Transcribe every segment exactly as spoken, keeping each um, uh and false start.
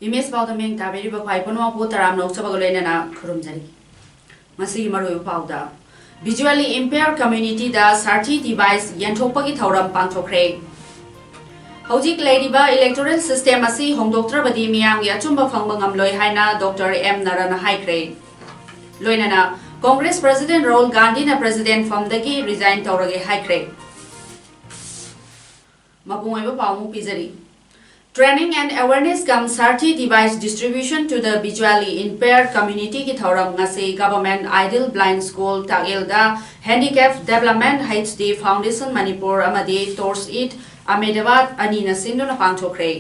Image ꯄꯥꯎꯗ ꯃꯤꯡ ꯇꯥꯕꯤꯔꯤꯕ ꯈ꯭ꯋꯥꯏ ꯄꯨꯝꯅꯃꯛꯄꯨ ꯇꯔꯥꯝꯅ ꯑꯣꯛꯆꯕꯒ ꯂꯣꯏꯅꯅ ꯈꯨꯔꯨꯝꯖꯔꯤ꯫ ꯉꯁꯤꯒꯤ ꯃꯔꯨꯑꯣꯏꯕ ꯄꯥꯎꯗ, visually impaired communityꯗ ꯁꯥꯔꯊꯤ device ꯌꯦꯟꯊꯣꯛꯄꯒꯤ ꯊꯧꯔꯝ ꯄꯥꯡꯊꯣꯛꯈ꯭ꯔꯦ꯫ ꯍꯧꯖꯤꯛ ꯂꯩꯔꯤꯕ electoral system ꯑꯁꯤ ꯍꯣꯡꯗꯣꯛꯇ꯭ꯔꯕꯗꯤ ꯃꯤꯌꯥꯝꯒꯤ ꯑꯆꯨꯝꯕ ꯐꯪꯕ ꯉꯝꯂꯣꯏ ꯍꯥꯏꯅ ꯗꯣꯛꯇꯔ ꯑꯦꯝ ꯅꯔꯥꯅ ꯍꯥꯏꯈ꯭ꯔꯦ꯫ ꯂꯣꯏꯅꯅ Congress President ꯔꯥꯍꯨꯜ ꯒꯥꯟꯙꯤꯅ President ꯐꯝꯗꯒꯤ resign ꯇꯧꯔꯒꯦ ꯍꯥꯏꯈ꯭ꯔꯦ꯫ ꯃꯄꯨꯡ ꯑꯣꯏꯕ ꯄꯥꯎ ꯑꯃꯨꯛ ꯄꯤꯖꯔꯤ꯫ Training and awareness cum Sarthi device distribution to the visually impaired communityꯒꯤ ꯊꯧꯔꯝ ꯉꯁꯤ Government Ideal Blind School ꯇꯥꯛꯌꯦꯜꯗ Handicap Development H D Foundation Manipur ꯑꯃꯗꯤ Torch It Ahmedabad ꯑꯅꯤꯅ ꯁꯤꯟꯗꯨꯅ ꯄꯥꯡꯊꯣꯛꯈ꯭ꯔꯦ꯫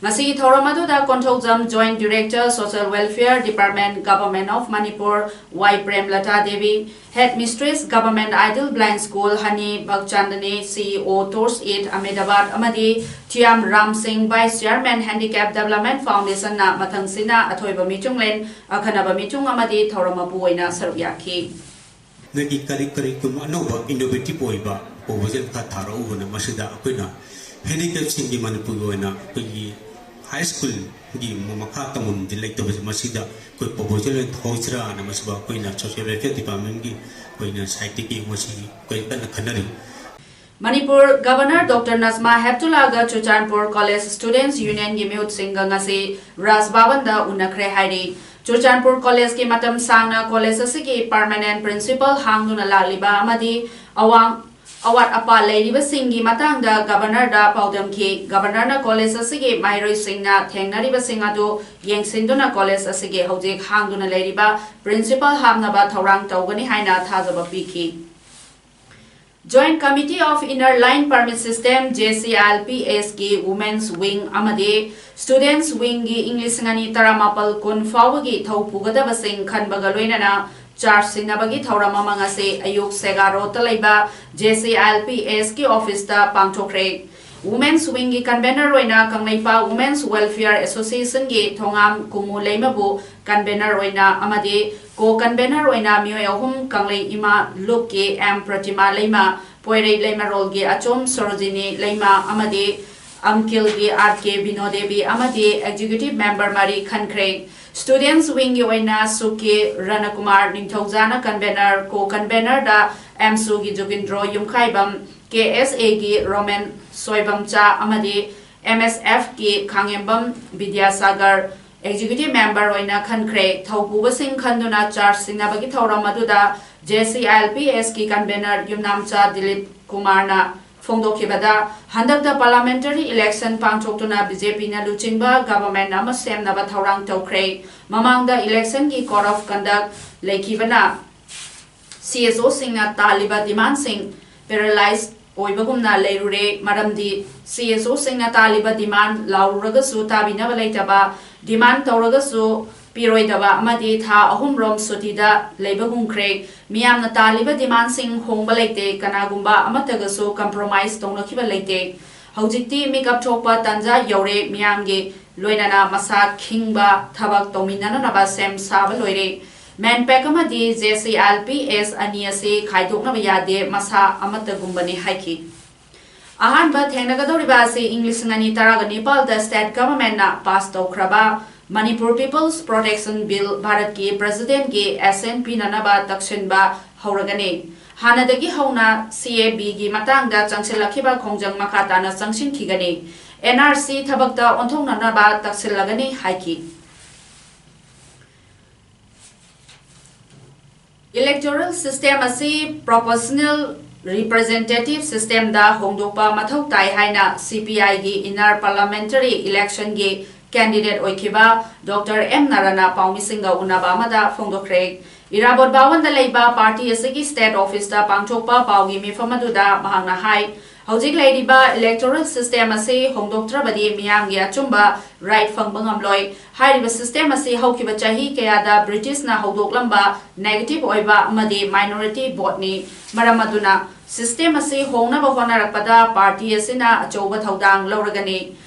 ꯉꯁꯤꯒꯤ ꯊꯧꯔꯝ ꯑꯗꯨꯗ Konthoujam Joint Director Social Welfare Department Government of Manipur Y ꯄ꯭ꯔꯦꯝꯂꯇꯥ Devi, Headmistress Government Ideal Blind School honey ꯕꯛꯆꯥꯟꯗꯅꯤ, C E O Torch It Ahmedabad ꯑꯃꯗꯤ ꯊꯤꯌꯥꯝ ꯔꯥꯝ ꯁꯤꯡ, Vice Chairman Handicap Development Foundationꯅ ꯃꯊꯪꯁꯤꯠꯅ ꯑꯊꯣꯏꯕ ꯃꯤꯆꯨꯡꯂꯦꯟ, ꯑꯈꯟꯅꯕ ꯃꯤꯆꯨꯡ ꯑꯃꯗꯤ ꯊꯧꯔꯝ ꯃꯄꯨ ꯑꯣꯏꯅ ꯁꯔꯨꯛ ꯌꯥꯈꯤ꯫ ꯅꯣꯏꯒꯤ ꯀꯔꯤ ꯀꯔꯤꯒꯨꯝꯕ ꯑꯅꯧꯕ innovative ꯑꯣꯏꯕ proposal ꯈꯔ ꯊꯥꯔꯛꯎꯕꯅ ꯃꯁꯤꯗ ꯑꯩꯈꯣꯏꯅ handicapꯁꯤꯡꯒꯤ ꯃꯅꯤꯄꯨꯔꯒꯤ ꯑꯣꯏꯅ ꯑꯩꯈꯣꯏꯒꯤ high schoolꯒꯤ ꯃꯈꯥ ꯇꯝꯐꯝꯗꯤ ꯂꯩꯇꯕꯁꯦ, ꯃꯁꯤꯗ ꯑꯩꯈꯣꯏ proposal ꯑꯣꯏꯅ ꯊꯧꯁꯤꯔꯥꯅ ꯃꯁꯤꯕꯨ ꯑꯩꯈꯣꯏꯅ Social Welfare Departmentꯒꯤ ꯑꯩꯈꯣꯏꯅ sideꯇꯒꯤ ꯃꯁꯤ ꯑꯩꯈꯣꯏ ꯀꯟꯅ ꯈꯟꯅꯔꯤ꯫ ꯃꯅꯤꯄꯨꯔ Governor ꯗꯣꯛꯇꯔ ꯅꯖꯃꯥ ꯍꯦꯞꯇꯨꯂꯥꯒ ꯆꯨꯔꯆꯥꯟꯄꯨꯔ College Students Unionꯒꯤ ꯃꯤꯍꯨꯠꯁꯤꯡꯒ ꯉꯁꯤ ꯔꯥꯖ ꯚꯕꯟꯗ ꯎꯅꯈ꯭ꯔꯦ ꯍꯥꯏꯔꯤ꯫ ꯆꯨꯔꯆꯥꯟꯄꯨꯔ Collegeꯀꯤ ꯃꯇꯝ ꯁꯥꯡꯅ college ꯑꯁꯤꯒꯤ permanent principal ꯍꯥꯡꯗꯨꯅ ꯂꯥꯛꯂꯤꯕ ꯑꯃꯗꯤ ꯑꯋꯥꯡ ꯑꯋꯥꯠ ꯑꯄꯥ ꯂꯩꯔꯤꯕꯁꯤꯡꯒꯤ ꯃꯇꯥꯡꯗ Governorꯗ ꯄꯥꯎꯗꯝꯈꯤ꯫ Governorꯅ college ꯑꯁꯤꯒꯤ ꯃꯍꯩꯔꯣꯏꯁꯤꯡꯅ ꯊꯦꯡꯅꯔꯤꯕꯁꯤꯡ ꯑꯗꯨ ꯌꯦꯡꯁꯤꯟꯗꯨꯅ college ꯑꯁꯤꯒꯤ ꯍꯧꯖꯤꯛ ꯍꯥꯡꯗꯨꯅ ꯂꯩꯔꯤꯕ principal ꯍꯥꯞꯅꯕ ꯊꯧꯔꯥꯡ ꯇꯧꯒꯅꯤ ꯍꯥꯏꯅ ꯊꯥꯖꯕ ꯄꯤꯈꯤ꯫ Joint Committee of Inner Line Permit System, JCILPS ꯀꯤ Women's Wing ꯑꯃꯗꯤ Students Wing ꯒꯤ ꯏꯪ ꯂꯤꯁꯤꯡ ꯑꯅꯤ ꯇꯔꯥꯃꯥꯄꯜ ꯀꯨꯟ ꯐꯥꯎꯕꯒꯤ ꯊꯧ ꯄꯨꯒꯗꯕꯁꯤꯡ ꯈꯟꯕꯒ ꯂꯣꯏꯅꯅ charge ꯁꯤꯟꯅꯕꯒꯤ ꯊꯧꯔꯝ ꯑꯃ ꯉꯁꯤ ꯑꯌꯨꯛ ꯁꯦꯒꯥ ꯔꯣꯗꯇ ꯂꯩꯕ JCILPS ꯀꯤ office ꯇ ꯄꯥꯡꯊꯣꯛꯈ꯭ꯔꯦ꯫ Women's Wing ꯒꯤ convener ꯑꯣꯏꯅ ꯀꯪꯂꯩꯄꯥꯛ Women's Welfare Association ꯒꯤ ꯊꯣꯉꯥꯝ ꯀꯨꯃꯨ ꯂꯩꯃꯕꯨ convener ꯑꯣꯏꯅ ꯑꯃꯗꯤ co-convener ꯑꯣꯏꯅ ꯃꯤꯑꯣꯏ ꯑꯍꯨꯝ, ꯀꯪꯂꯩ ꯏꯃꯥ ꯂꯨꯞꯀꯤ M ꯄ꯭ꯔꯇꯤꯃꯥ ꯂꯩꯃ, ꯄꯣꯏꯔꯩ ꯂꯩꯃꯔꯣꯜꯒꯤ ꯑꯆꯣꯝ ꯁꯣꯔꯣꯖꯤꯅꯤ ꯂꯩꯃ ꯑꯃꯗꯤ ꯑꯝꯀꯤꯜꯒꯤ R K ꯕꯤꯅꯣꯗꯦꯕꯤ ꯑꯃꯗꯤ executive member ꯃꯔꯤ ꯈꯟꯈ꯭ꯔꯦ꯫ Students Wing ꯒꯤ ꯑꯣꯏꯅ ꯁꯨꯀꯦ ꯔꯅꯀꯨꯃꯥꯔ ꯅꯤꯡꯊꯧꯖꯥꯅ convener, co-convener ꯗ ꯑꯦꯝꯁꯨꯒꯤ ꯖꯨꯒꯤꯟꯗ꯭ꯔꯣ ꯌꯨꯝꯈꯥꯏꯕꯝ, KSA ꯒꯤ ꯔꯣꯃꯦꯟ ꯁꯣꯏꯕꯝꯆꯥ ꯑꯃꯗꯤ MSF ꯀꯤ ꯈꯥꯉꯦꯝꯕꯝ ꯕꯤꯗ꯭ꯌꯥꯁꯥꯒꯔ executive member ꯑꯣꯏꯅ ꯈꯟꯈ꯭ꯔꯦ꯫ ꯊꯧꯄꯨꯕꯁꯤꯡ ꯈꯟꯗꯨꯅ charge ꯁꯤꯟꯅꯕꯒꯤ ꯊꯧꯔꯝ ꯑꯗꯨꯗ JCILPS ꯀꯤ convener ꯌꯨꯝꯅꯥꯝꯆꯥ ꯗꯤꯂꯤꯞ ꯀꯨꯃꯥꯔꯅ ꯐꯣꯡꯗꯣꯛꯈꯤꯕꯗ, ꯍꯟꯗꯛꯇ parliamentary election ꯄꯥꯡꯊꯣꯛꯇꯨꯅ BJP ꯅ ꯂꯨꯆꯤꯡꯕ government ꯑꯃ ꯁꯦꯝꯅꯕ ꯊꯧꯔꯥꯡ ꯇꯧꯈ꯭ꯔꯦ꯫ ꯃꯃꯥꯡꯗ election ꯒꯤ code of conduct ꯂꯩꯈꯤꯕꯅ CSO ꯁꯤꯡꯅ ꯇꯥꯜꯂꯤꯕ demand ꯁꯤꯡ paralyze ꯑꯣꯏꯕꯒꯨꯝꯅ ꯂꯩꯔꯨꯔꯦ, ꯃꯔꯝꯗꯤ CSO ꯁꯤꯡꯅ ꯇꯥꯜꯂꯤꯕ demand ꯂꯥꯎꯔꯨꯔꯒꯁꯨ ꯇꯥꯕꯤꯅꯕ ꯂꯩꯇꯕ, demand ꯇꯧꯔꯒꯁꯨ ꯄꯤꯔꯣꯏꯗꯕ ꯑꯃꯗꯤ ꯊꯥ ꯑꯍꯨꯝꯔꯣꯝ ꯁꯨꯇꯤꯗ ꯂꯩꯕꯒꯨꯝꯈ꯭ꯔꯦ꯫ ꯃꯤꯌꯥꯝꯅ ꯇꯥꯜꯂꯤꯕ demand ꯁꯤꯡ ꯍꯣꯡꯕ ꯂꯩꯇꯦ, ꯀꯅꯥꯒꯨꯝꯕ ꯑꯃꯠꯇꯒꯁꯨ compromise ꯇꯧꯅꯈꯤꯕ ꯂꯩꯇꯦ꯫ ꯍꯧꯖꯤꯛꯇꯤ ꯃꯤꯀꯞ ꯊꯣꯛꯄ ꯇꯥꯟꯖꯥ ꯌꯧꯔꯦ, ꯃꯤꯌꯥꯝꯒꯤ ꯂꯣꯏꯅꯅ ꯃꯁꯥ ꯈꯤꯡꯕ ꯊꯕꯛ ꯇꯧꯃꯤꯟꯅꯅꯅꯕ ꯁꯦꯝ ꯁꯥꯕ ꯂꯣꯏꯔꯦ꯫ MANPAC ꯑꯃꯗꯤ JCILPS ꯑꯅꯤ ꯑꯁꯤ ꯈꯥꯏꯗꯣꯛꯅꯕ ꯌꯥꯗꯦ, ꯃꯁꯥ ꯑꯃꯠꯇꯒꯨꯝꯕꯅꯤ ꯍꯥꯏꯈꯤ꯫ ꯑꯍꯥꯟꯕ ꯊꯦꯡꯅꯒꯗꯧꯔꯤꯕ ꯑꯁꯤ ꯏꯪ ꯂꯤꯁꯤꯡ ꯑꯅꯤ ꯇꯔꯥꯒ ꯅꯤꯄꯥꯜꯗ state government ꯅ pass ꯇꯧꯈ꯭ꯔꯕ Manipur People's Protection Bill ꯚꯥꯔꯠꯀꯤ president ꯀꯤ assent ꯄꯤꯅꯅꯕ ꯇꯛꯁꯤꯟꯕ ꯍꯧꯔꯒꯅꯤ꯫ ꯍꯥꯟꯅꯗꯒꯤ ꯍꯧꯅ CAB ꯒꯤ ꯃꯇꯥꯡꯗ ꯆꯪꯁꯤꯜꯂꯛꯈꯤꯕ ꯈꯣꯡꯖꯪ ꯃꯈꯥ ꯇꯥꯅ ꯆꯪꯁꯤꯟꯈꯤꯒꯅꯤ꯫ NRC ꯊꯕꯛꯇ ꯑꯣꯟꯊꯣꯛꯅꯅꯕ ꯇꯛꯁꯤꯜꯂꯒꯅꯤ ꯍꯥꯏꯈꯤ꯫ Electoral system ꯑꯁꯤ proportional representative system ꯗ ꯍꯣꯡꯗꯣꯛꯄ ꯃꯊꯧ ꯇꯥꯏ ꯍꯥꯏꯅ CPI ꯒꯤ inner parliamentary election ꯒꯤ candidate ꯑꯣꯏꯈꯤꯕ Doctor M ꯅꯥꯔꯥꯅ ꯄꯥꯎꯃꯤꯁꯤꯡꯒ ꯎꯅꯕ ꯑꯃꯗ ꯐꯣꯡꯗꯣꯛꯈ꯭ꯔꯦ꯫ ꯏꯔꯥꯕꯣꯠ ꯚꯋꯟꯗ ꯂꯩꯕ ꯄꯥꯔꯇꯤ ꯑꯁꯤꯒꯤ ꯁ꯭ꯇꯦꯠ ꯑꯣꯐꯤꯁꯇ ꯄꯥꯡꯊꯣꯛꯄ ꯄꯥꯎꯒꯤ ꯃꯤꯐꯝ ꯑꯗꯨꯗ ꯃꯍꯥꯛꯅ ꯍꯥꯏ, ꯍꯧꯖꯤꯛ ꯂꯩꯔꯤꯕ ꯏꯂꯦꯛꯇꯣꯔꯦꯜ ꯁꯤꯁꯇꯦꯝ ꯑꯁꯤ ꯍꯣꯡꯗꯣꯛꯇ꯭ꯔꯕꯗꯤ ꯃꯤꯌꯥꯝꯒꯤ ꯑꯆꯨꯝꯕ ꯔꯥꯏꯠ ꯐꯪꯕ ꯉꯝꯂꯣꯏ꯫ ꯍꯥꯏꯔꯤꯕ ꯁꯤꯁꯇꯦꯝ ꯑꯁꯤ ꯍꯧꯈꯤꯕ ꯆꯍꯤ ꯀꯌꯥꯗ ꯕ꯭ꯔꯤꯇꯤꯁꯅ ꯍꯧꯗꯣꯛꯂꯝꯕ ꯅꯦꯒꯦꯇꯤꯚ ꯑꯣꯏꯕ ꯑꯃꯗꯤ ꯃꯥꯏꯅꯣꯔꯤꯇꯤ ꯚꯣꯠꯅꯤ꯫ ꯃꯔꯝ ꯑꯗꯨꯅ ꯁꯤꯁꯇꯦꯝ ꯑꯁꯤ ꯍꯣꯡꯅꯕ ꯍꯣꯠꯅꯔꯛꯄꯗ ꯄꯥꯔꯇꯤ ꯑꯁꯤꯅ ꯑꯆꯧꯕ ꯊꯧꯗꯥꯡ ꯂꯧꯔꯒꯅꯤ꯫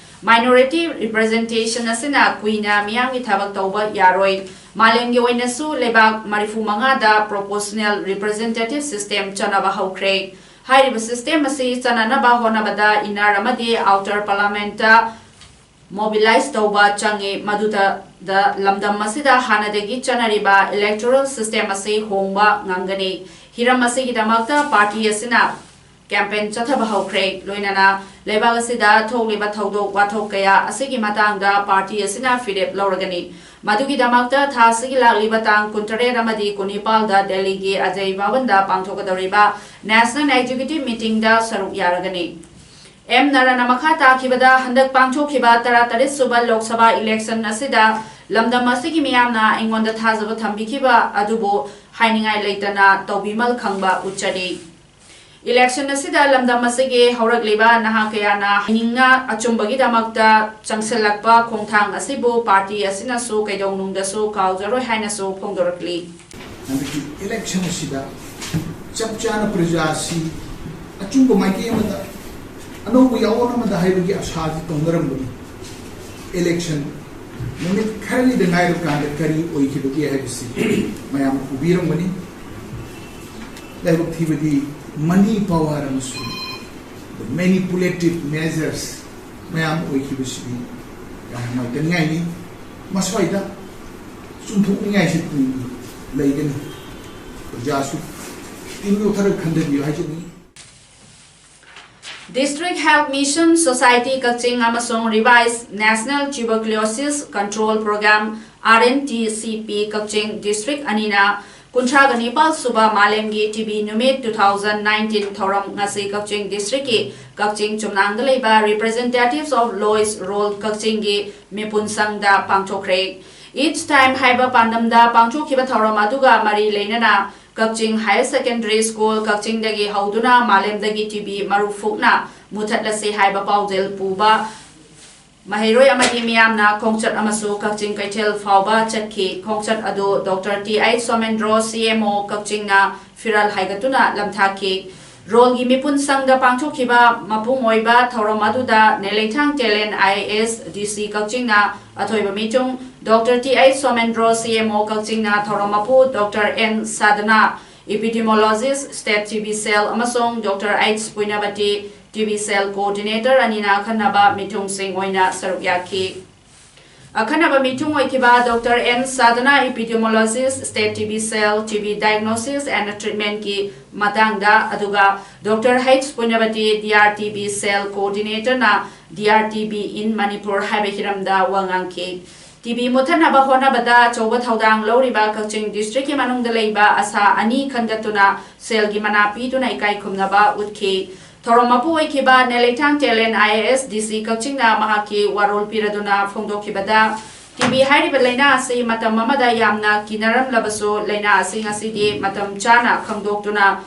ꯃꯥꯏꯅꯣꯔꯤꯇꯤ ꯔꯤꯄ꯭ꯔꯖꯦꯟꯇꯦꯁꯟ ꯑꯁꯤꯅ ꯀꯨꯏꯅ ꯃꯤꯌꯥꯝꯒꯤ ꯊꯕꯛ ꯇꯧꯕ ꯌꯥꯔꯣꯏ꯫ ꯃꯥꯂꯦꯝꯒꯤ ꯑꯣꯏꯅꯁꯨ ꯂꯩꯕꯥꯛ ꯃꯔꯤꯐꯨ ꯃꯉꯥꯗ ꯄ꯭ꯔꯣꯄꯣꯔꯁꯅꯦꯜ ꯔꯤꯄ꯭ꯔꯖꯦꯟꯇꯦꯇꯤꯚ ꯁꯤꯁꯇꯦꯝ ꯆꯠꯅꯕ ꯍꯧꯈ꯭ꯔꯦ꯫ ꯍꯥꯏꯔꯤꯕ ꯁꯤꯁꯇꯦꯝ ꯑꯁꯤ ꯆꯠꯅꯅꯕ ꯍꯣꯠꯅꯕꯗ ꯏꯟꯅꯔ ꯑꯃꯗꯤ ꯑꯥꯎꯇꯔ ꯄꯥꯔꯂꯥꯃꯦꯟꯇ ꯃꯣꯕꯤꯂꯥꯏꯖ ꯇꯧꯕ ꯆꯪꯏ꯫ ꯃꯗꯨꯗ ꯂꯝꯗꯝ ꯑꯁꯤꯗ ꯍꯥꯟꯅꯗꯒꯤ ꯆꯠꯅꯔꯤꯕ ꯏꯂꯦꯛꯇꯣꯔꯦꯜ ꯁꯤꯁꯇꯦꯝ ꯑꯁꯤ ꯍꯣꯡꯕ ꯉꯝꯒꯅꯤ꯫ ꯍꯤꯔꯝ ꯑꯁꯤꯒꯤꯗꯃꯛꯇ ꯄꯥꯔꯇꯤ ꯑꯁꯤꯅ ꯀꯦꯝꯄꯦꯟ ꯆꯠꯊꯕ ꯍꯧꯈ꯭ꯔꯦ꯫ ꯂꯣꯏꯅꯅ ꯂꯩꯕꯥꯛ ꯑꯁꯤꯗ ꯊꯣꯛꯂꯤꯕ ꯊꯧꯗꯣꯛ ꯋꯥꯊꯣꯛ ꯀꯌꯥ ꯑꯁꯤꯒꯤ ꯃꯇꯥꯡꯗ ꯄꯥꯔꯇꯤ ꯑꯁꯤꯅ ꯐꯤꯔꯦꯞ ꯂꯧꯔꯒꯅꯤ꯫ ꯃꯗꯨꯒꯤꯗꯃꯛꯇ ꯊꯥ ꯑꯁꯤꯒꯤ ꯂꯥꯛꯂꯤꯕ ꯇꯥꯡ ꯀꯨꯟꯇꯔꯦꯠ ꯑꯃꯗꯤ ꯀꯨꯟꯅꯤꯄꯥꯜꯗ ꯗꯦꯜꯂꯤꯒꯤ ꯑꯖꯌ ꯚꯕꯟꯗ ꯄꯥꯡꯊꯣꯛꯀꯗꯧꯔꯤꯕ ꯅꯦꯁꯅꯦꯜ ꯑꯦꯛꯖꯤꯀ꯭ꯌꯨꯇꯤꯚ ꯃꯤꯇꯤꯡꯗ ꯁꯔꯨꯛ ꯌꯥꯔꯒꯅꯤ꯫ ꯑꯦꯝ ꯅꯔꯥꯅ ꯃꯈꯥ ꯇꯥꯈꯤꯕꯗ ꯍꯟꯗꯛ ꯄꯥꯡꯊꯣꯛꯈꯤꯕ ꯇꯔꯥꯇꯔꯦꯠ ꯁꯨꯕ ꯂꯣꯛ ꯁꯚꯥ ꯏꯂꯦꯛꯁꯟ ꯑꯁꯤꯗ ꯂꯝꯗꯝ ꯑꯁꯤꯒꯤ ꯃꯤꯌꯥꯝꯅ ꯑꯩꯉꯣꯟꯗ ꯊꯥꯖꯕ ꯊꯝꯕꯤꯈꯤꯕ ꯑꯗꯨꯕꯨ ꯍꯥꯏꯅꯤꯡꯉꯥꯏ ꯂꯩꯇꯅ ꯇꯧꯕꯤꯃꯜ ꯈꯪꯕ ꯎꯠꯆꯔꯤ꯫ ꯏꯂꯦꯛꯁꯟ ꯑꯁꯤꯗ ꯂꯝꯗꯝ ꯑꯁꯤꯒꯤ ꯍꯧꯔꯛꯂꯤꯕ ꯅꯍꯥ ꯀꯌꯥꯅ ꯍꯩꯅꯤꯡꯅ ꯑꯆꯨꯝꯕꯒꯤꯗꯃꯛꯇ ꯆꯪꯁꯤꯜꯂꯛꯄ ꯈꯣꯡꯊꯥꯡ ꯑꯁꯤꯕꯨ ꯄꯥꯔꯇꯤ ꯑꯁꯤꯅꯁꯨ ꯀꯩꯗꯧꯅꯨꯡꯗꯁꯨ ꯀꯥꯎꯖꯔꯣꯏ ꯍꯥꯏꯅꯁꯨ ꯐꯣꯡꯗꯣꯔꯛꯂꯤ꯫ ꯍꯟꯗꯛꯀꯤ ꯏꯂꯦꯛꯁꯟ ꯑꯁꯤꯗ ꯆꯞ ꯆꯥꯅ ꯄ꯭ꯔꯖꯥ ꯑꯁꯤ ꯑꯆꯨꯝꯕ ꯃꯥꯏꯀꯩ ꯑꯃꯗ, ꯑꯅꯧꯕ ꯌꯥꯑꯣꯟ ꯑꯃꯗ ꯍꯥꯏꯕꯒꯤ ꯑꯁꯥꯁꯤ ꯇꯧꯅꯔꯝꯕꯅꯤ꯫ ꯏꯂꯦꯛꯁꯟ ꯅꯨꯃꯤꯠ ꯈꯔꯅꯤꯗ ꯉꯥꯏꯔꯀꯥꯟꯗ ꯀꯔꯤ ꯑꯣꯏꯈꯤꯕꯒꯦ ꯍꯥꯏꯕꯁꯤ ꯃꯌꯥꯝ ꯎꯕꯤꯔꯝꯒꯅꯤ꯫ ꯂꯥꯏꯕꯛ ꯊꯤꯕꯗꯤ ꯃꯅꯤ ꯄꯋꯥꯔ ꯑꯃꯁꯨꯡ ꯃꯦꯅꯤꯄꯨꯂꯦꯇꯤꯚ ꯃꯦꯖꯔꯁ ꯃꯌꯥꯝ ꯑꯣꯏꯈꯤꯕꯁꯤꯗꯤ ꯌꯥꯝ ꯅꯨꯡꯉꯥꯏꯇꯅꯤꯡꯉꯥꯏꯅꯤ꯫ ꯃꯁ꯭ꯋꯥꯏꯗ ꯆꯨꯝꯊꯣꯛꯅꯤꯡꯉꯥꯏꯁꯤ ꯇꯨꯡꯒꯤ ꯂꯩꯒꯅꯤ꯫ ꯑꯣꯖꯥꯁꯨ ꯇꯤꯝꯗꯣ ꯈꯔ ꯈꯟꯊꯕꯤꯌꯨ ꯍꯥꯏꯖꯅꯤꯡꯉꯤ꯫ District Health Mission Society ꯀꯛꯆꯤꯡ ꯑꯃꯁꯨꯡ Revised National Tuberculosis Control Program, R N T C P, ꯀꯛꯆꯤꯡ ꯗꯤꯁꯇ꯭ꯔꯤꯛ ꯑꯅꯤꯅ ꯀꯨꯟꯊ꯭ꯔꯥꯒ ꯅꯤꯄꯥꯜ ꯁꯨꯕ ꯃꯥꯂꯦꯝꯒꯤ ꯇꯤ ꯕꯤ ꯅꯨꯃꯤꯠ two thousand nineteen ꯊꯧꯔꯝ ꯉꯁꯤ ꯀꯛꯆꯤꯡ ꯗꯤꯁꯇ꯭ꯔꯤꯛꯀꯤ ꯀꯛꯆꯤꯡ ꯆꯨꯝꯅꯥꯡꯗ ꯂꯩꯕ Representatives of Lois Road ꯀꯛꯆꯤꯡꯒꯤ ꯃꯤꯄꯨꯟ ꯁꯪꯗ ꯄꯥꯡꯊꯣꯛꯈ꯭ꯔꯦ꯫ Each Time ꯍꯥꯏꯕ ꯄꯥꯟꯗꯝꯗ ꯄꯥꯡꯊꯣꯛꯈꯤꯕ ꯊꯧꯔꯝ ꯑꯗꯨꯒ ꯃꯔꯤ ꯂꯩꯅꯅ ꯀꯛꯆꯤꯡ Higher Secondary School ꯀꯛꯆꯤꯡꯗꯒꯤ ꯍꯧꯗꯨꯅ ꯃꯥꯂꯦꯝꯗꯒꯤ ꯇꯤ ꯕꯤ ꯃꯔꯨ ꯐꯨꯛꯅ ꯃꯨꯊꯠꯂꯁꯤ ꯍꯥꯏꯕ ꯄꯥꯎꯖꯦꯜ ꯄꯨꯕ ꯃꯍꯩꯔꯣꯏ ꯑꯃꯗꯤ ꯃꯤꯌꯥꯝꯅ ꯈꯣꯡꯆꯠ ꯑꯃꯁꯨ ꯀꯛꯆꯤꯡ ꯀꯩꯊꯦꯜ ꯐꯥꯎꯕ ꯆꯠꯈꯤ꯫ ꯈꯣꯡꯆꯠ ꯑꯗꯨ doctor T H Somendro, C M O ꯀꯛꯆꯤꯡꯅ ꯐꯤꯔꯥꯜ ꯍꯥꯏꯒꯠꯇꯨꯅ ꯂꯝꯊꯥꯈꯤ꯫ ꯔꯣꯜꯒꯤ ꯃꯤꯄꯨꯟ ꯁꯪꯗ ꯄꯥꯡꯊꯣꯛꯈꯤꯕ ꯃꯄꯨꯡ ꯑꯣꯏꯕ ꯊꯧꯔꯝ ꯑꯗꯨꯗ ꯅꯦꯂꯩꯊꯥꯡ talent I A S D C ꯀꯛꯆꯤꯡꯅ ꯑꯊꯣꯏꯕ ꯃꯤꯆꯨꯡ, doctor T H Somendro, C M O ꯀꯛꯆꯤꯡꯅ ꯊꯧꯔꯝ ꯃꯄꯨ, doctor N Sadana, Epidemiologist, State T B Cell, ꯑꯃꯁꯨꯡ doctor H Puinabati, T B Cell Coordinator ꯑꯅꯤꯅ ꯑꯈꯟꯅꯕ ꯃꯤꯊꯨꯡꯁꯤꯡ ꯑꯣꯏꯅ ꯁꯔꯨꯛ ꯌꯥꯈꯤ꯫ ꯑꯈꯟꯅꯕ ꯃꯤꯊꯨꯡ ꯑꯣꯏꯈꯤꯕ doctor N Sadana, Epidemiologist, State T B Cell, T B Diagnosis and Treatmentꯀꯤ ꯃꯇꯥꯡꯗ, ꯑꯗꯨꯒ doctor H Puinabati, D R T B Cell Coordinatorꯅ D R T B in Manipur ꯍꯥꯏꯕ ꯍꯤꯔꯝꯗ ꯋꯥ ꯉꯥꯡꯈꯤ꯫ ꯇꯤ ꯕꯤ ꯃꯨꯠꯊꯠꯅꯕ ꯍꯣꯠꯅꯕꯗ ꯑꯆꯧꯕ ꯊꯧꯗꯥꯡ ꯂꯧꯔꯤꯕ ꯀꯛꯆꯤꯡ districtꯀꯤ ꯃꯅꯨꯡꯗ ꯂꯩꯕ ꯑꯁꯥ ꯑꯅꯤ ꯈꯟꯒꯠꯇꯨꯅ ꯁꯦꯜꯒꯤ ꯃꯅꯥ ꯄꯤꯗꯨꯅ ꯏꯀꯥꯏ ꯈꯨꯝꯅꯕ ꯎꯠꯈꯤ꯫ ꯊꯧꯔꯝ ꯃꯄꯨ ꯑꯣꯏꯈꯤꯕ ꯅꯦꯂꯩꯊꯥꯡ talent I A S D C ꯀꯛꯆꯤꯡꯅ ꯃꯍꯥꯛꯀꯤ ꯋꯥꯔꯣꯜ ꯄꯤꯔꯗꯨꯅ ꯐꯣꯡꯗꯣꯛꯈꯤꯕꯗ, ꯇꯤ ꯕꯤ ꯍꯥꯏꯔꯤꯕ ꯂꯥꯏꯅꯥ ꯑꯁꯤ ꯃꯇꯝ ꯑꯃꯗ ꯌꯥꯝꯅ ꯀꯤꯅꯔꯝꯂꯕꯁꯨ, ꯂꯥꯏꯅꯥ ꯑꯁꯤ ꯉꯁꯤꯗꯤ ꯃꯇꯝ ꯆꯥꯅ ꯈꯪꯗꯣꯛꯇꯨꯅ,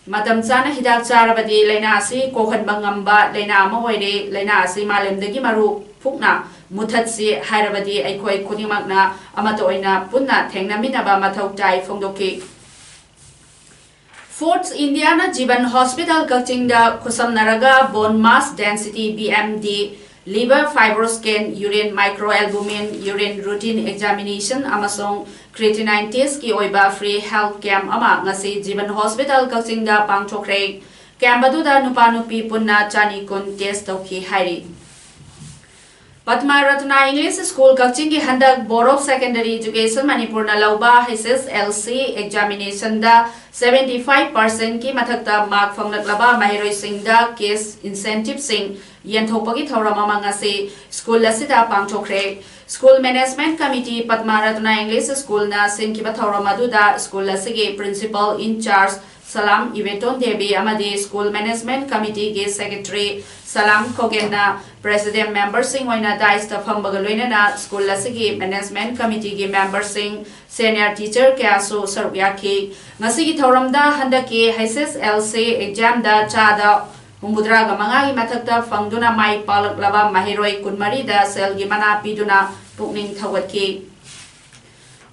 ꯃꯇꯝ ꯆꯥꯅ ꯍꯤꯗꯥꯛ ꯆꯥꯔꯕꯗꯤ ꯂꯥꯏꯅꯥ ꯑꯁꯤ ꯀꯣꯛꯍꯟꯕ ꯉꯝꯕ ꯂꯥꯏꯅꯥ ꯑꯃ ꯑꯣꯏꯔꯦ꯫ ꯂꯥꯏꯅꯥ ꯑꯁꯤ ꯃꯥꯂꯦꯝꯗꯒꯤ ꯃꯔꯨ ꯐꯨꯛꯅ ꯃꯨꯊꯠꯁꯤ ꯍꯥꯏꯔꯕꯗꯤ ꯑꯩꯈꯣꯏ ꯈꯨꯗꯤꯡꯃꯛꯅ ꯑꯃꯠꯇ ꯑꯣꯏꯅ ꯄꯨꯟꯅ ꯊꯦꯡꯅꯃꯤꯟꯅꯕ ꯃꯊꯧ ꯇꯥꯏ ꯐꯣꯡꯗꯣꯛꯈꯤ꯫ Foods Indiaꯅ ꯖꯤꯕꯟ Hospital ꯀꯛꯆꯤꯡꯗ ꯈꯨꯠꯁꯝꯅꯔꯒ bone mass density, B M D, liver fibroscan, urine microalbumin, urine routine examination ꯑꯃꯁꯨꯡ creatinine testꯀꯤ ꯑꯣꯏꯕ free health camp ꯑꯃ ꯉꯁꯤ ꯖꯤꯕꯟ Hospital ꯀꯛꯆꯤꯡꯗ ꯄꯥꯡꯊꯣꯛꯈ꯭ꯔꯦ꯫ Camp ꯑꯗꯨꯗ ꯅꯨꯄꯥ ꯅꯨꯄꯤ ꯄꯨꯟꯅ ꯆꯅꯤ ꯀꯨꯟ test ꯇꯧꯈꯤ ꯍꯥꯏꯔꯤ꯫ ꯄꯗꯃ ꯔꯠꯅ English School ꯀꯛꯆꯤꯡꯒꯤ ꯍꯟꯗꯛ Board of Secondary Education ꯃꯅꯤꯄꯨꯔꯅ ꯂꯧꯕ H S L C examinationꯗ seventy five percentꯀꯤ ꯃꯊꯛꯇ mark ꯐꯪꯂꯛꯂꯕ ꯃꯍꯩꯔꯣꯏꯁꯤꯡꯗ cash incentiveꯁꯤꯡ ꯌꯦꯟꯊꯣꯛꯄꯒꯤ ꯊꯧꯔꯝ ꯑꯃ ꯉꯁꯤ school ꯑꯁꯤꯗ ꯄꯥꯡꯊꯣꯛꯈ꯭ꯔꯦ꯫ School Management Committee, Padma Ratna English Schoolꯅ ꯁꯤꯟꯈꯤꯕ ꯊꯧꯔꯝ ꯑꯗꯨꯗ school ꯑꯁꯤꯒꯤ Principal in charge ꯁꯂꯥꯝ ꯏꯕꯦꯇꯣꯟ ꯗꯦꯕꯤ ꯑꯃꯗꯤ School Management Committeeꯒꯤ Secretary ꯁꯂꯥꯝ ꯈꯣꯒꯦꯟꯅ President memberꯁꯤꯡ ꯑꯣꯏꯅ dais ꯇ ꯐꯝꯕꯒ ꯂꯣꯏꯅꯅ school ꯑꯁꯤꯒꯤ Management Committeeꯒꯤ memberꯁꯤꯡ, senior teacher ꯀꯌꯥꯁꯨ ꯁꯔꯨꯛ ꯌꯥꯈꯤ꯫ ꯉꯁꯤꯒꯤ ꯊꯧꯔꯝꯗ ꯍꯟꯗꯛꯀꯤ H S L C exam ꯗ ꯆꯥꯗ ꯍꯨꯝꯐꯨꯇꯔꯥꯒ ꯃꯉꯥꯒꯤ ꯃꯊꯛꯇ ꯐꯪꯗꯨꯅ ꯃꯥꯏ ꯄꯥꯛꯂꯛꯂꯕ ꯃꯍꯩꯔꯣꯏ ꯀꯨꯟꯃꯔꯤꯗ ꯁꯦꯜꯒꯤ ꯃꯅꯥ ꯄꯤꯗꯨꯅ ꯄꯨꯛꯅꯤꯡ ꯊꯧꯒꯠꯈꯤ꯫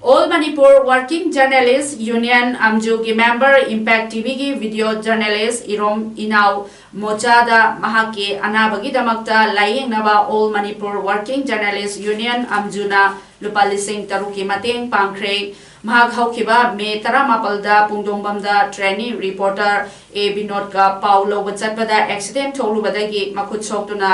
All Manipur Working Journalist Union ꯑꯝꯖꯨꯒꯤ member, Impact TVꯒꯤ video journalist ꯏꯔꯣꯝ ꯏꯅꯥꯎ ꯃꯣꯆꯥꯗ ꯃꯍꯥꯛꯀꯤ ꯑꯅꯥꯕꯒꯤꯗꯃꯛꯇ ꯂꯥꯌꯦꯡꯅꯕ All Manipur Working Journalist Union ꯑꯝꯖꯨꯅ ꯂꯨꯄꯥ ꯂꯤꯁꯤꯡ ꯇꯔꯨꯛꯀꯤ ꯃꯇꯦꯡ ꯄꯥꯡꯈ꯭ꯔꯦ꯫ ꯃꯍꯥꯛ ꯍꯧꯈꯤꯕ ꯃꯦ ꯇꯔꯥꯃꯥꯄꯜꯗ ꯄꯨꯡꯗꯣꯡꯕꯝꯗ trainee reporter ꯑꯦ ꯕꯤꯅꯣꯗꯀ ꯄꯥꯎ ꯂꯧꯕ ꯆꯠꯄꯗ accident ꯊꯣꯛꯂꯨꯕꯗꯒꯤ ꯃꯈꯨꯠ ꯁꯣꯛꯇꯨꯅ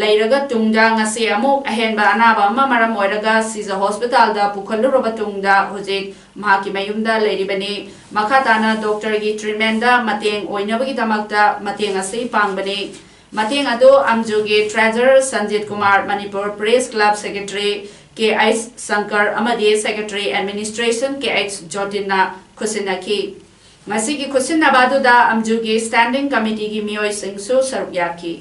ꯂꯩꯔꯒ ꯇꯨꯡꯗ ꯉꯁꯤ ꯑꯃꯨꯛ ꯑꯍꯦꯟꯕ ꯑꯅꯥꯕ ꯑꯃ ꯃꯔꯝ ꯑꯣꯏꯔꯒ ꯁꯤꯖ ꯍꯣꯁꯄꯤꯇꯥꯜꯗ ꯄꯨꯈꯠꯂꯨꯔꯕ ꯇꯨꯡꯗ ꯍꯧꯖꯤꯛ ꯃꯍꯥꯛꯀꯤ ꯃꯌꯨꯝꯗ ꯂꯩꯔꯤꯕꯅꯤ꯫ ꯃꯈꯥ ꯇꯥꯅ doctorꯒꯤ treatmentꯗ ꯃꯇꯦꯡ ꯑꯣꯏꯅꯕꯒꯤꯗꯃꯛꯇ ꯃꯇꯦꯡ ꯑꯁꯤ ꯄꯥꯡꯕꯅꯤ꯫ ꯃꯇꯦꯡ ꯑꯗꯨ ꯑꯝꯖꯨꯒꯤ treasurer Sanjit Kumar, Manipur Press Club secretary ꯀꯦ ꯑꯩꯆ ꯁꯪꯀꯔ ꯑꯃꯗꯤ secretary administration ꯀꯦ ꯑꯩꯆ ꯖꯣꯇꯤꯟꯅ ꯈꯨꯠꯁꯤꯟꯅꯈꯤ꯫ ꯃꯁꯤꯒꯤ ꯈꯨꯠꯁꯤꯟꯅꯕ ꯑꯗꯨꯗ ꯑꯝꯖꯨꯒꯤ standing committeeꯒꯤ ꯃꯤꯑꯣꯏꯁꯤꯡꯁꯨ ꯁꯔꯨꯛ ꯌꯥꯈꯤ꯫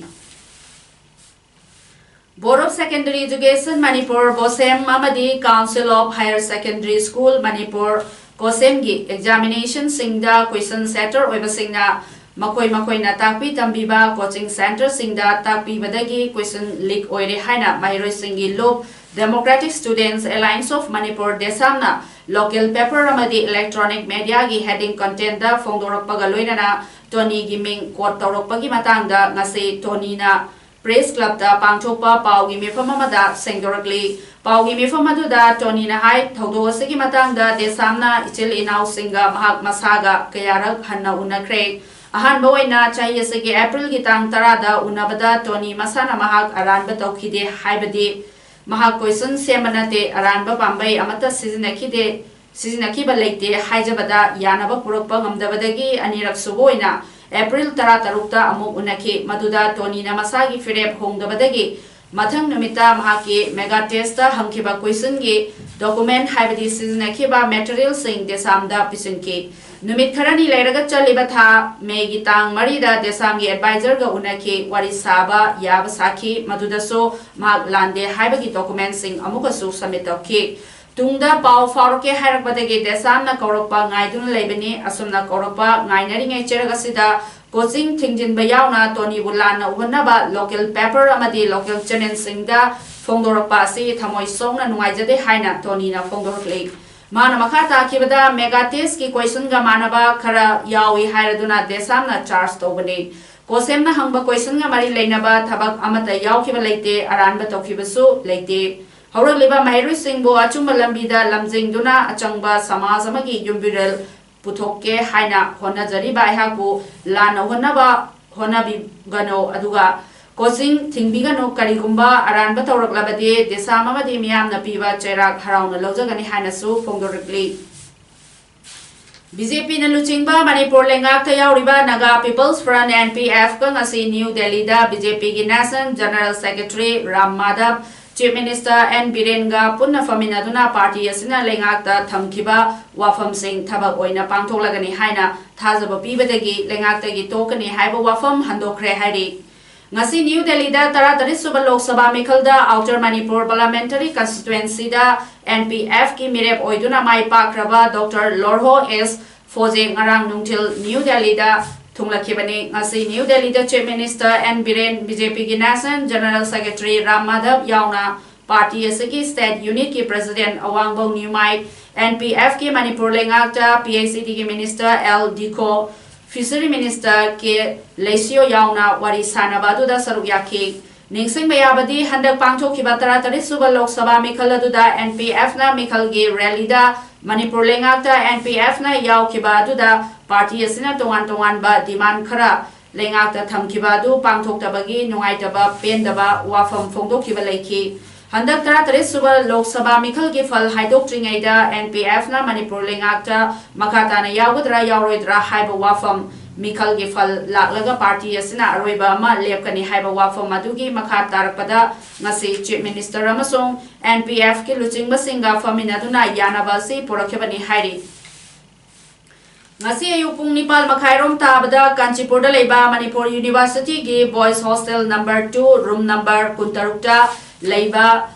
Board of Secondary Education Manipur, BOSEM, ꯑꯃꯗꯤ Council of Higher Secondary School Manipur, COHSEMꯒꯤ examinationꯁꯤꯡꯗ question setter ꯑꯣꯏꯕꯁꯤꯡꯅ ꯃꯈꯣꯏ ꯃꯈꯣꯏꯅ ꯇꯥꯛꯄꯤ ꯇꯝꯕꯤꯕ coaching centreꯁꯤꯡꯗ ꯇꯥꯛꯄꯤꯕꯗꯒꯤ question leak ꯑꯣꯏꯔꯦ ꯍꯥꯏꯅ ꯃꯍꯩꯔꯣꯏꯁꯤꯡꯒꯤ ꯂꯨꯞ Democratic Students Alliance of Manipur, DESAMꯅ local paper ꯑꯃꯗꯤ electronic mediaꯒꯤ heading contentꯇ ꯐꯣꯡꯗꯣꯔꯛꯄꯒ ꯂꯣꯏꯅꯅ ꯇꯣꯅꯤꯒꯤ ꯃꯤꯡ quote ꯇꯧꯔꯛꯄꯒꯤ ꯃꯇꯥꯡꯗ ꯉꯁꯤ ꯇꯣꯅꯤꯅ Press Clubꯇ ꯄꯥꯡꯊꯣꯛꯄ ꯄꯥꯎꯒꯤ ꯃꯤꯐꯝ ꯑꯃꯗ ꯁꯦꯡꯗꯣꯔꯛꯂꯤ꯫ ꯄꯥꯎꯒꯤ ꯃꯤꯐꯝ ꯑꯗꯨꯗ ꯇꯣꯅꯤꯅ ꯍꯥꯏ, ꯊꯧꯗꯣꯛ ꯑꯁꯤꯒꯤ ꯃꯇꯥꯡꯗ ꯗꯦꯁꯥꯝꯅ ꯏꯆꯤꯜ ꯏꯅꯥꯎꯁꯤꯡꯒ ꯃꯍꯥꯛ ꯃꯁꯥꯒ ꯀꯌꯥꯔꯛ ꯍꯟꯅ ꯎꯅꯈ꯭ꯔꯦ꯫ ꯑꯍꯥꯟꯕ ꯑꯣꯏꯅ ꯆꯍꯤ ꯑꯁꯤꯒꯤ Aprilꯒꯤ ꯇꯥꯡ ꯇꯔꯥꯗ ꯎꯅꯕꯗ ꯇꯣꯅꯤ ꯃꯁꯥꯅ ꯃꯍꯥꯛ ꯑꯔꯥꯟꯕ ꯇꯧꯈꯤꯗꯦ ꯍꯥꯏꯕꯗꯤ ꯃꯍꯥꯛ question ꯁꯦꯝꯕ ꯅꯠꯇꯦ, ꯑꯔꯥꯟꯕ ꯄꯥꯝꯕꯩ ꯑꯃꯠꯇ ꯁꯤꯖꯤꯟꯅꯈꯤꯗꯦ, ꯁꯤꯖꯤꯟꯅꯈꯤꯕ ꯂꯩꯇꯦ ꯍꯥꯏꯖꯕꯗ ꯌꯥꯅꯕ ꯄꯨꯔꯛꯄ ꯉꯝꯗꯕꯗꯒꯤ ꯑꯅꯤꯔꯛ ꯁꯨꯕ ꯑꯣꯏꯅ April ꯇꯔꯥꯇꯔꯨꯛꯇ ꯑꯃꯨꯛ ꯎꯅꯈꯤ꯫ ꯃꯗꯨꯗ ꯇꯣꯅꯤꯅ ꯃꯁꯥꯒꯤ ꯐꯤꯔꯦꯞ ꯍꯣꯡꯗꯕꯗꯒꯤ ꯃꯊꯪ ꯅꯨꯃꯤꯠꯇ ꯃꯍꯥꯛꯀꯤ mega testꯇ ꯍꯪꯈꯤꯕ questionꯒꯤ ꯗꯣꯀꯨꯃꯦꯟ ꯍꯥꯏꯕꯗꯤ ꯁꯤꯖꯤꯟꯅꯈꯤꯕ ꯃꯦꯇꯔꯤꯌꯦꯜꯁꯤꯡ ꯗꯦꯁꯥꯝꯗ ꯄꯤꯁꯤꯟꯈꯤ꯫ ꯅꯨꯃꯤꯠ ꯈꯔꯅꯤ ꯂꯩꯔꯒ ꯆꯠꯂꯤꯕ ꯊꯥ ꯃꯦꯒꯤ ꯇꯥꯡ ꯃꯔꯤꯗ ꯗꯦꯁꯥꯝꯒꯤ ꯑꯦꯗꯚꯥꯏꯖꯔꯒ ꯎꯅꯈꯤ꯫ ꯋꯥꯔꯤ ꯁꯥꯕ ꯌꯥꯕ ꯁꯥꯈꯤ꯫ ꯃꯗꯨꯗꯁꯨ ꯃꯍꯥꯛ ꯂꯥꯟꯗꯦ ꯍꯥꯏꯕꯒꯤ ꯗꯣꯀꯨꯃꯦꯟꯁꯤꯡ ꯑꯃꯨꯛꯀꯁꯨ ꯁꯕꯃꯤꯠ ꯇꯧꯈꯤ꯫ ꯇꯨꯡꯗ ꯄꯥꯎ ꯐꯥꯎꯔꯛꯀꯦ ꯍꯥꯏꯔꯛꯄꯗꯒꯤ ꯗꯦꯁꯥꯝꯅ ꯀꯧꯔꯛꯄ ꯉꯥꯏꯗꯨꯅ ꯂꯩꯕꯅꯤ꯫ ꯑꯁꯨꯝꯅ ꯀꯧꯔꯛꯄ ꯉꯥꯏꯅꯔꯤꯉꯩ ꯆꯦꯔꯛ ꯑꯁꯤꯗ ꯀꯣꯆꯤꯡ ꯊꯤꯡꯖꯤꯟꯕ ꯌꯥꯎꯅ ꯇꯣꯅꯤꯕꯨ ꯂꯥꯟꯅ ꯎꯍꯟꯅꯕ ꯂꯣꯀꯦꯜ ꯄꯦꯄꯔ ꯑꯃꯗꯤ ꯂꯣꯀꯦꯜ ꯆꯦꯅꯦꯜꯁꯤꯡꯗ ꯐꯣꯡꯗꯣꯔꯛꯄ ꯑꯁꯤ ꯊꯃꯣꯏ ꯁꯣꯛꯅ ꯅꯨꯡꯉꯥꯏꯖꯗꯦ ꯍꯥꯏꯅ ꯇꯣꯅꯤꯅ ꯐꯣꯡꯗꯣꯔꯛꯂꯤ꯫ ꯃꯥꯅ ꯃꯈꯥ ꯇꯥꯈꯤꯕꯗ ꯃꯦꯒꯥ ꯇꯦꯁꯀꯤ ꯀꯣꯏꯁꯟꯒ ꯃꯥꯟꯅꯕ ꯈꯔ ꯌꯥꯎꯏ ꯍꯥꯏꯔꯗꯨꯅ ꯗꯦꯁꯥꯝꯅ ꯆꯥꯔꯖ ꯇꯧꯕꯅꯤ꯫ ꯀꯣꯁꯦꯝꯅ ꯍꯪꯕ ꯀꯣꯏꯁꯟꯒ ꯃꯔꯤ ꯂꯩꯅꯕ ꯊꯕꯛ ꯑꯃꯠꯇ ꯌꯥꯎꯈꯤꯕ ꯂꯩꯇꯦ, ꯑꯔꯥꯟꯕ ꯇꯧꯈꯤꯕꯁꯨ ꯂꯩꯇꯦ꯫ ꯍꯧꯔꯛꯂꯤꯕ ꯃꯍꯩꯔꯣꯏꯁꯤꯡꯕꯨ ꯑꯆꯨꯝꯕ ꯂꯝꯕꯤꯗ ꯂꯝꯖꯤꯡꯗꯨꯅ ꯑꯆꯪꯕ ꯁꯃꯥꯖ ꯑꯃꯒꯤ ꯌꯨꯝꯕꯤꯔꯦꯜ ꯄꯨꯊꯣꯛꯀꯦ ꯍꯥꯏꯅ ꯍꯣꯠꯅꯖꯔꯤꯕ ꯑꯩꯍꯥꯛꯄꯨ ꯂꯥꯟꯅ ꯍꯣꯠꯅꯕ ꯍꯣꯠꯅꯕꯤꯒꯅꯨ, ꯑꯗꯨꯒ ꯀꯣꯆꯤꯡ ꯊꯤꯡꯕꯤꯒꯅꯨ꯫ ꯀꯔꯤꯒꯨꯝꯕ ꯑꯔꯥꯟꯕ ꯇꯧꯔꯛꯂꯕꯗꯤ ꯗꯦꯁꯥꯝ ꯑꯃꯗꯤ ꯃꯤꯌꯥꯝꯅ ꯄꯤꯕ ꯆꯩꯔꯥꯛ ꯍꯔꯥꯎꯅ ꯂꯧꯖꯒꯅꯤ ꯍꯥꯏꯅꯁꯨ ꯐꯣꯡꯗꯣꯔꯛꯂꯤ꯫ ꯕꯤ ꯖꯦ ꯄꯤꯅ ꯂꯨꯆꯤꯡꯕ ꯃꯅꯤꯄꯨꯔ ꯂꯩꯉꯥꯛꯇ ꯌꯥꯎꯔꯤꯕ Naga People's Front, N P F ꯀ ꯉꯁꯤ ꯅ꯭ꯌꯨ ꯗꯦꯜꯂꯤꯗ ꯕꯤ ꯖꯦ ꯄꯤꯒꯤ National General Secretary Ram Madhav, Chief Minister N ꯕꯤꯔꯦꯟꯒ ꯄꯨꯟꯅ ꯐꯝꯃꯤꯟꯅꯗꯨꯅ ꯄꯥꯔꯇꯤ ꯑꯁꯤꯅ ꯂꯩꯉꯥꯛꯇ ꯊꯝꯈꯤꯕ ꯋꯥꯐꯝꯁꯤꯡ ꯊꯕꯛ ꯑꯣꯏꯅ ꯄꯥꯡꯊꯣꯛꯂꯒꯅꯤ ꯍꯥꯏꯅ ꯊꯥꯖꯕ ꯄꯤꯕꯗꯒꯤ ꯂꯩꯉꯥꯛꯇꯒꯤ ꯇꯣꯛꯀꯅꯤ ꯍꯥꯏꯕ ꯋꯥꯐꯝ ꯍꯟꯗꯣꯛꯈ꯭ꯔꯦ ꯍꯥꯏꯔꯤ꯫ ꯉꯁꯤ ꯅ꯭ꯌꯨ ꯗꯦꯜꯂꯤꯗ ꯇꯔꯥꯇꯔꯦꯠ ꯁꯨꯕ Lok Sabha ꯃꯤꯈꯜꯗ Outer Manipur Parliamentary Constituency ꯗ N P F ꯀꯤ ꯃꯤꯔꯦꯞ ꯑꯣꯏꯗꯨꯅ ꯃꯥꯏ ꯄꯥꯛꯈ꯭ꯔꯕ ꯗꯣꯛꯇꯔ ꯂꯣꯔꯍꯣ ꯑꯦꯁ ꯐꯣꯖꯦ ꯉꯔꯥꯡ ꯅꯨꯡꯊꯤꯜ ꯅ꯭ꯌꯨ ꯗꯦꯜꯂꯤꯗ ꯊꯨꯡꯂꯈꯤꯕꯅꯤ꯫ ꯉꯁꯤ ꯅ꯭ꯌꯨ ꯗꯦꯜꯂꯤꯗ Chief Minister N Biren, B J ꯄꯤꯒꯤ National General Secretary Ram Madhab ꯌꯥꯎꯅ ꯄꯥꯔꯇꯤ ꯑꯁꯤꯒꯤ State Unit ꯀꯤ President ꯑꯋꯥꯡꯕꯧ ꯅ꯭ꯌꯨꯃꯥꯏ, N P F ꯀꯤ ꯃꯅꯤꯄꯨꯔ ꯂꯩꯉꯥꯛꯇ P I C D ꯒꯤ Minister L Dikho, Fishery Minister K Leishiyo ꯌꯥꯎꯅ ꯋꯥꯔꯤ ꯁꯥꯟꯅꯕ ꯑꯗꯨꯗ ꯁꯔꯨꯛ ꯌꯥꯈꯤ꯫ ꯅꯤꯡꯁꯤꯡꯕ ꯌꯥꯕꯗꯤ ꯍꯟꯗꯛ ꯄꯥꯡꯊꯣꯛꯈꯤꯕ ꯇꯔꯥꯇꯔꯦꯠ ꯁꯨꯕ ꯂꯣꯛ ꯁꯚꯥ ꯃꯤꯈꯜ ꯑꯗꯨꯗ N P F ꯅ ꯃꯤꯈꯜꯒꯤ rally ꯗ ꯃꯅꯤꯄꯨꯔ ꯂꯩꯉꯥꯛꯇ N P F ꯅ ꯌꯥꯎꯈꯤꯕ ꯑꯗꯨꯗ ꯄꯥꯔꯇꯤ ꯑꯁꯤꯅ ꯇꯣꯉꯥꯟ ꯇꯣꯉꯥꯟꯕ demand ꯈꯔ ꯂꯩꯉꯥꯛꯇ ꯊꯝꯈꯤꯕ ꯑꯗꯨ ꯄꯥꯡꯊꯣꯛꯇꯕꯒꯤ ꯅꯨꯡꯉꯥꯏꯇꯕ ꯄꯦꯟꯗꯕ ꯋꯥꯐꯝ ꯐꯣꯡꯗꯣꯛꯈꯤꯕ ꯂꯩꯈꯤ꯫ ꯍꯟꯗꯛ ꯇꯔꯥꯇꯔꯦꯠ ꯁꯨꯕ ꯂꯣꯛ ꯁꯚꯥ ꯃꯤꯈꯜꯒꯤ ꯐꯜ ꯍꯥꯏꯗꯣꯛꯇ꯭ꯔꯤꯉꯩꯗ N P F ꯅ ꯃꯅꯤꯄꯨꯔ ꯂꯩꯉꯥꯛꯇ ꯃꯈꯥ ꯇꯥꯅ ꯌꯥꯎꯒꯗ꯭ꯔꯥ ꯌꯥꯎꯔꯣꯏꯗ꯭ꯔꯥ ꯍꯥꯏꯕ ꯋꯥꯐꯝ ꯃꯤꯈꯜꯒꯤ ꯐꯜ ꯂꯥꯛꯂꯒ ꯄꯥꯔꯇꯤ ꯑꯁꯤꯅ ꯑꯔꯣꯏꯕ ꯑꯃ ꯂꯦꯞꯀꯅꯤ ꯍꯥꯏꯕ ꯋꯥꯐꯝ ꯑꯗꯨꯒꯤ ꯃꯈꯥ ꯇꯥꯔꯛꯄꯗ ꯉꯁꯤ ꯆꯤꯐ ꯃꯤꯅꯤꯁꯇꯔ ꯑꯃꯁꯨꯡ ꯑꯦꯟ ꯄꯤ ꯑꯦꯐꯀꯤ ꯂꯨꯆꯤꯡꯕꯁꯤꯡꯒ ꯐꯝꯃꯤꯟꯅꯗꯨꯅ ꯌꯥꯅꯕ ꯑꯁꯤ ꯄꯨꯔꯛꯈꯤꯕꯅꯤ ꯍꯥꯏꯔꯤ꯫ ꯉꯁꯤ ꯑꯌꯨꯛ ꯄꯨꯡ ꯅꯤꯄꯥꯜ ꯃꯈꯥꯏꯔꯣꯝ ꯇꯥꯕꯗ ꯀꯥꯟꯆꯤꯄꯨꯔꯗ ꯂꯩꯕ ꯃꯅꯤꯄꯨꯔ ꯌꯨꯅꯤꯚꯔꯁꯤꯇꯤꯒꯤ boys hostel number two, room number ꯀꯨꯟꯇꯔꯨꯛꯇ ꯂꯩꯕ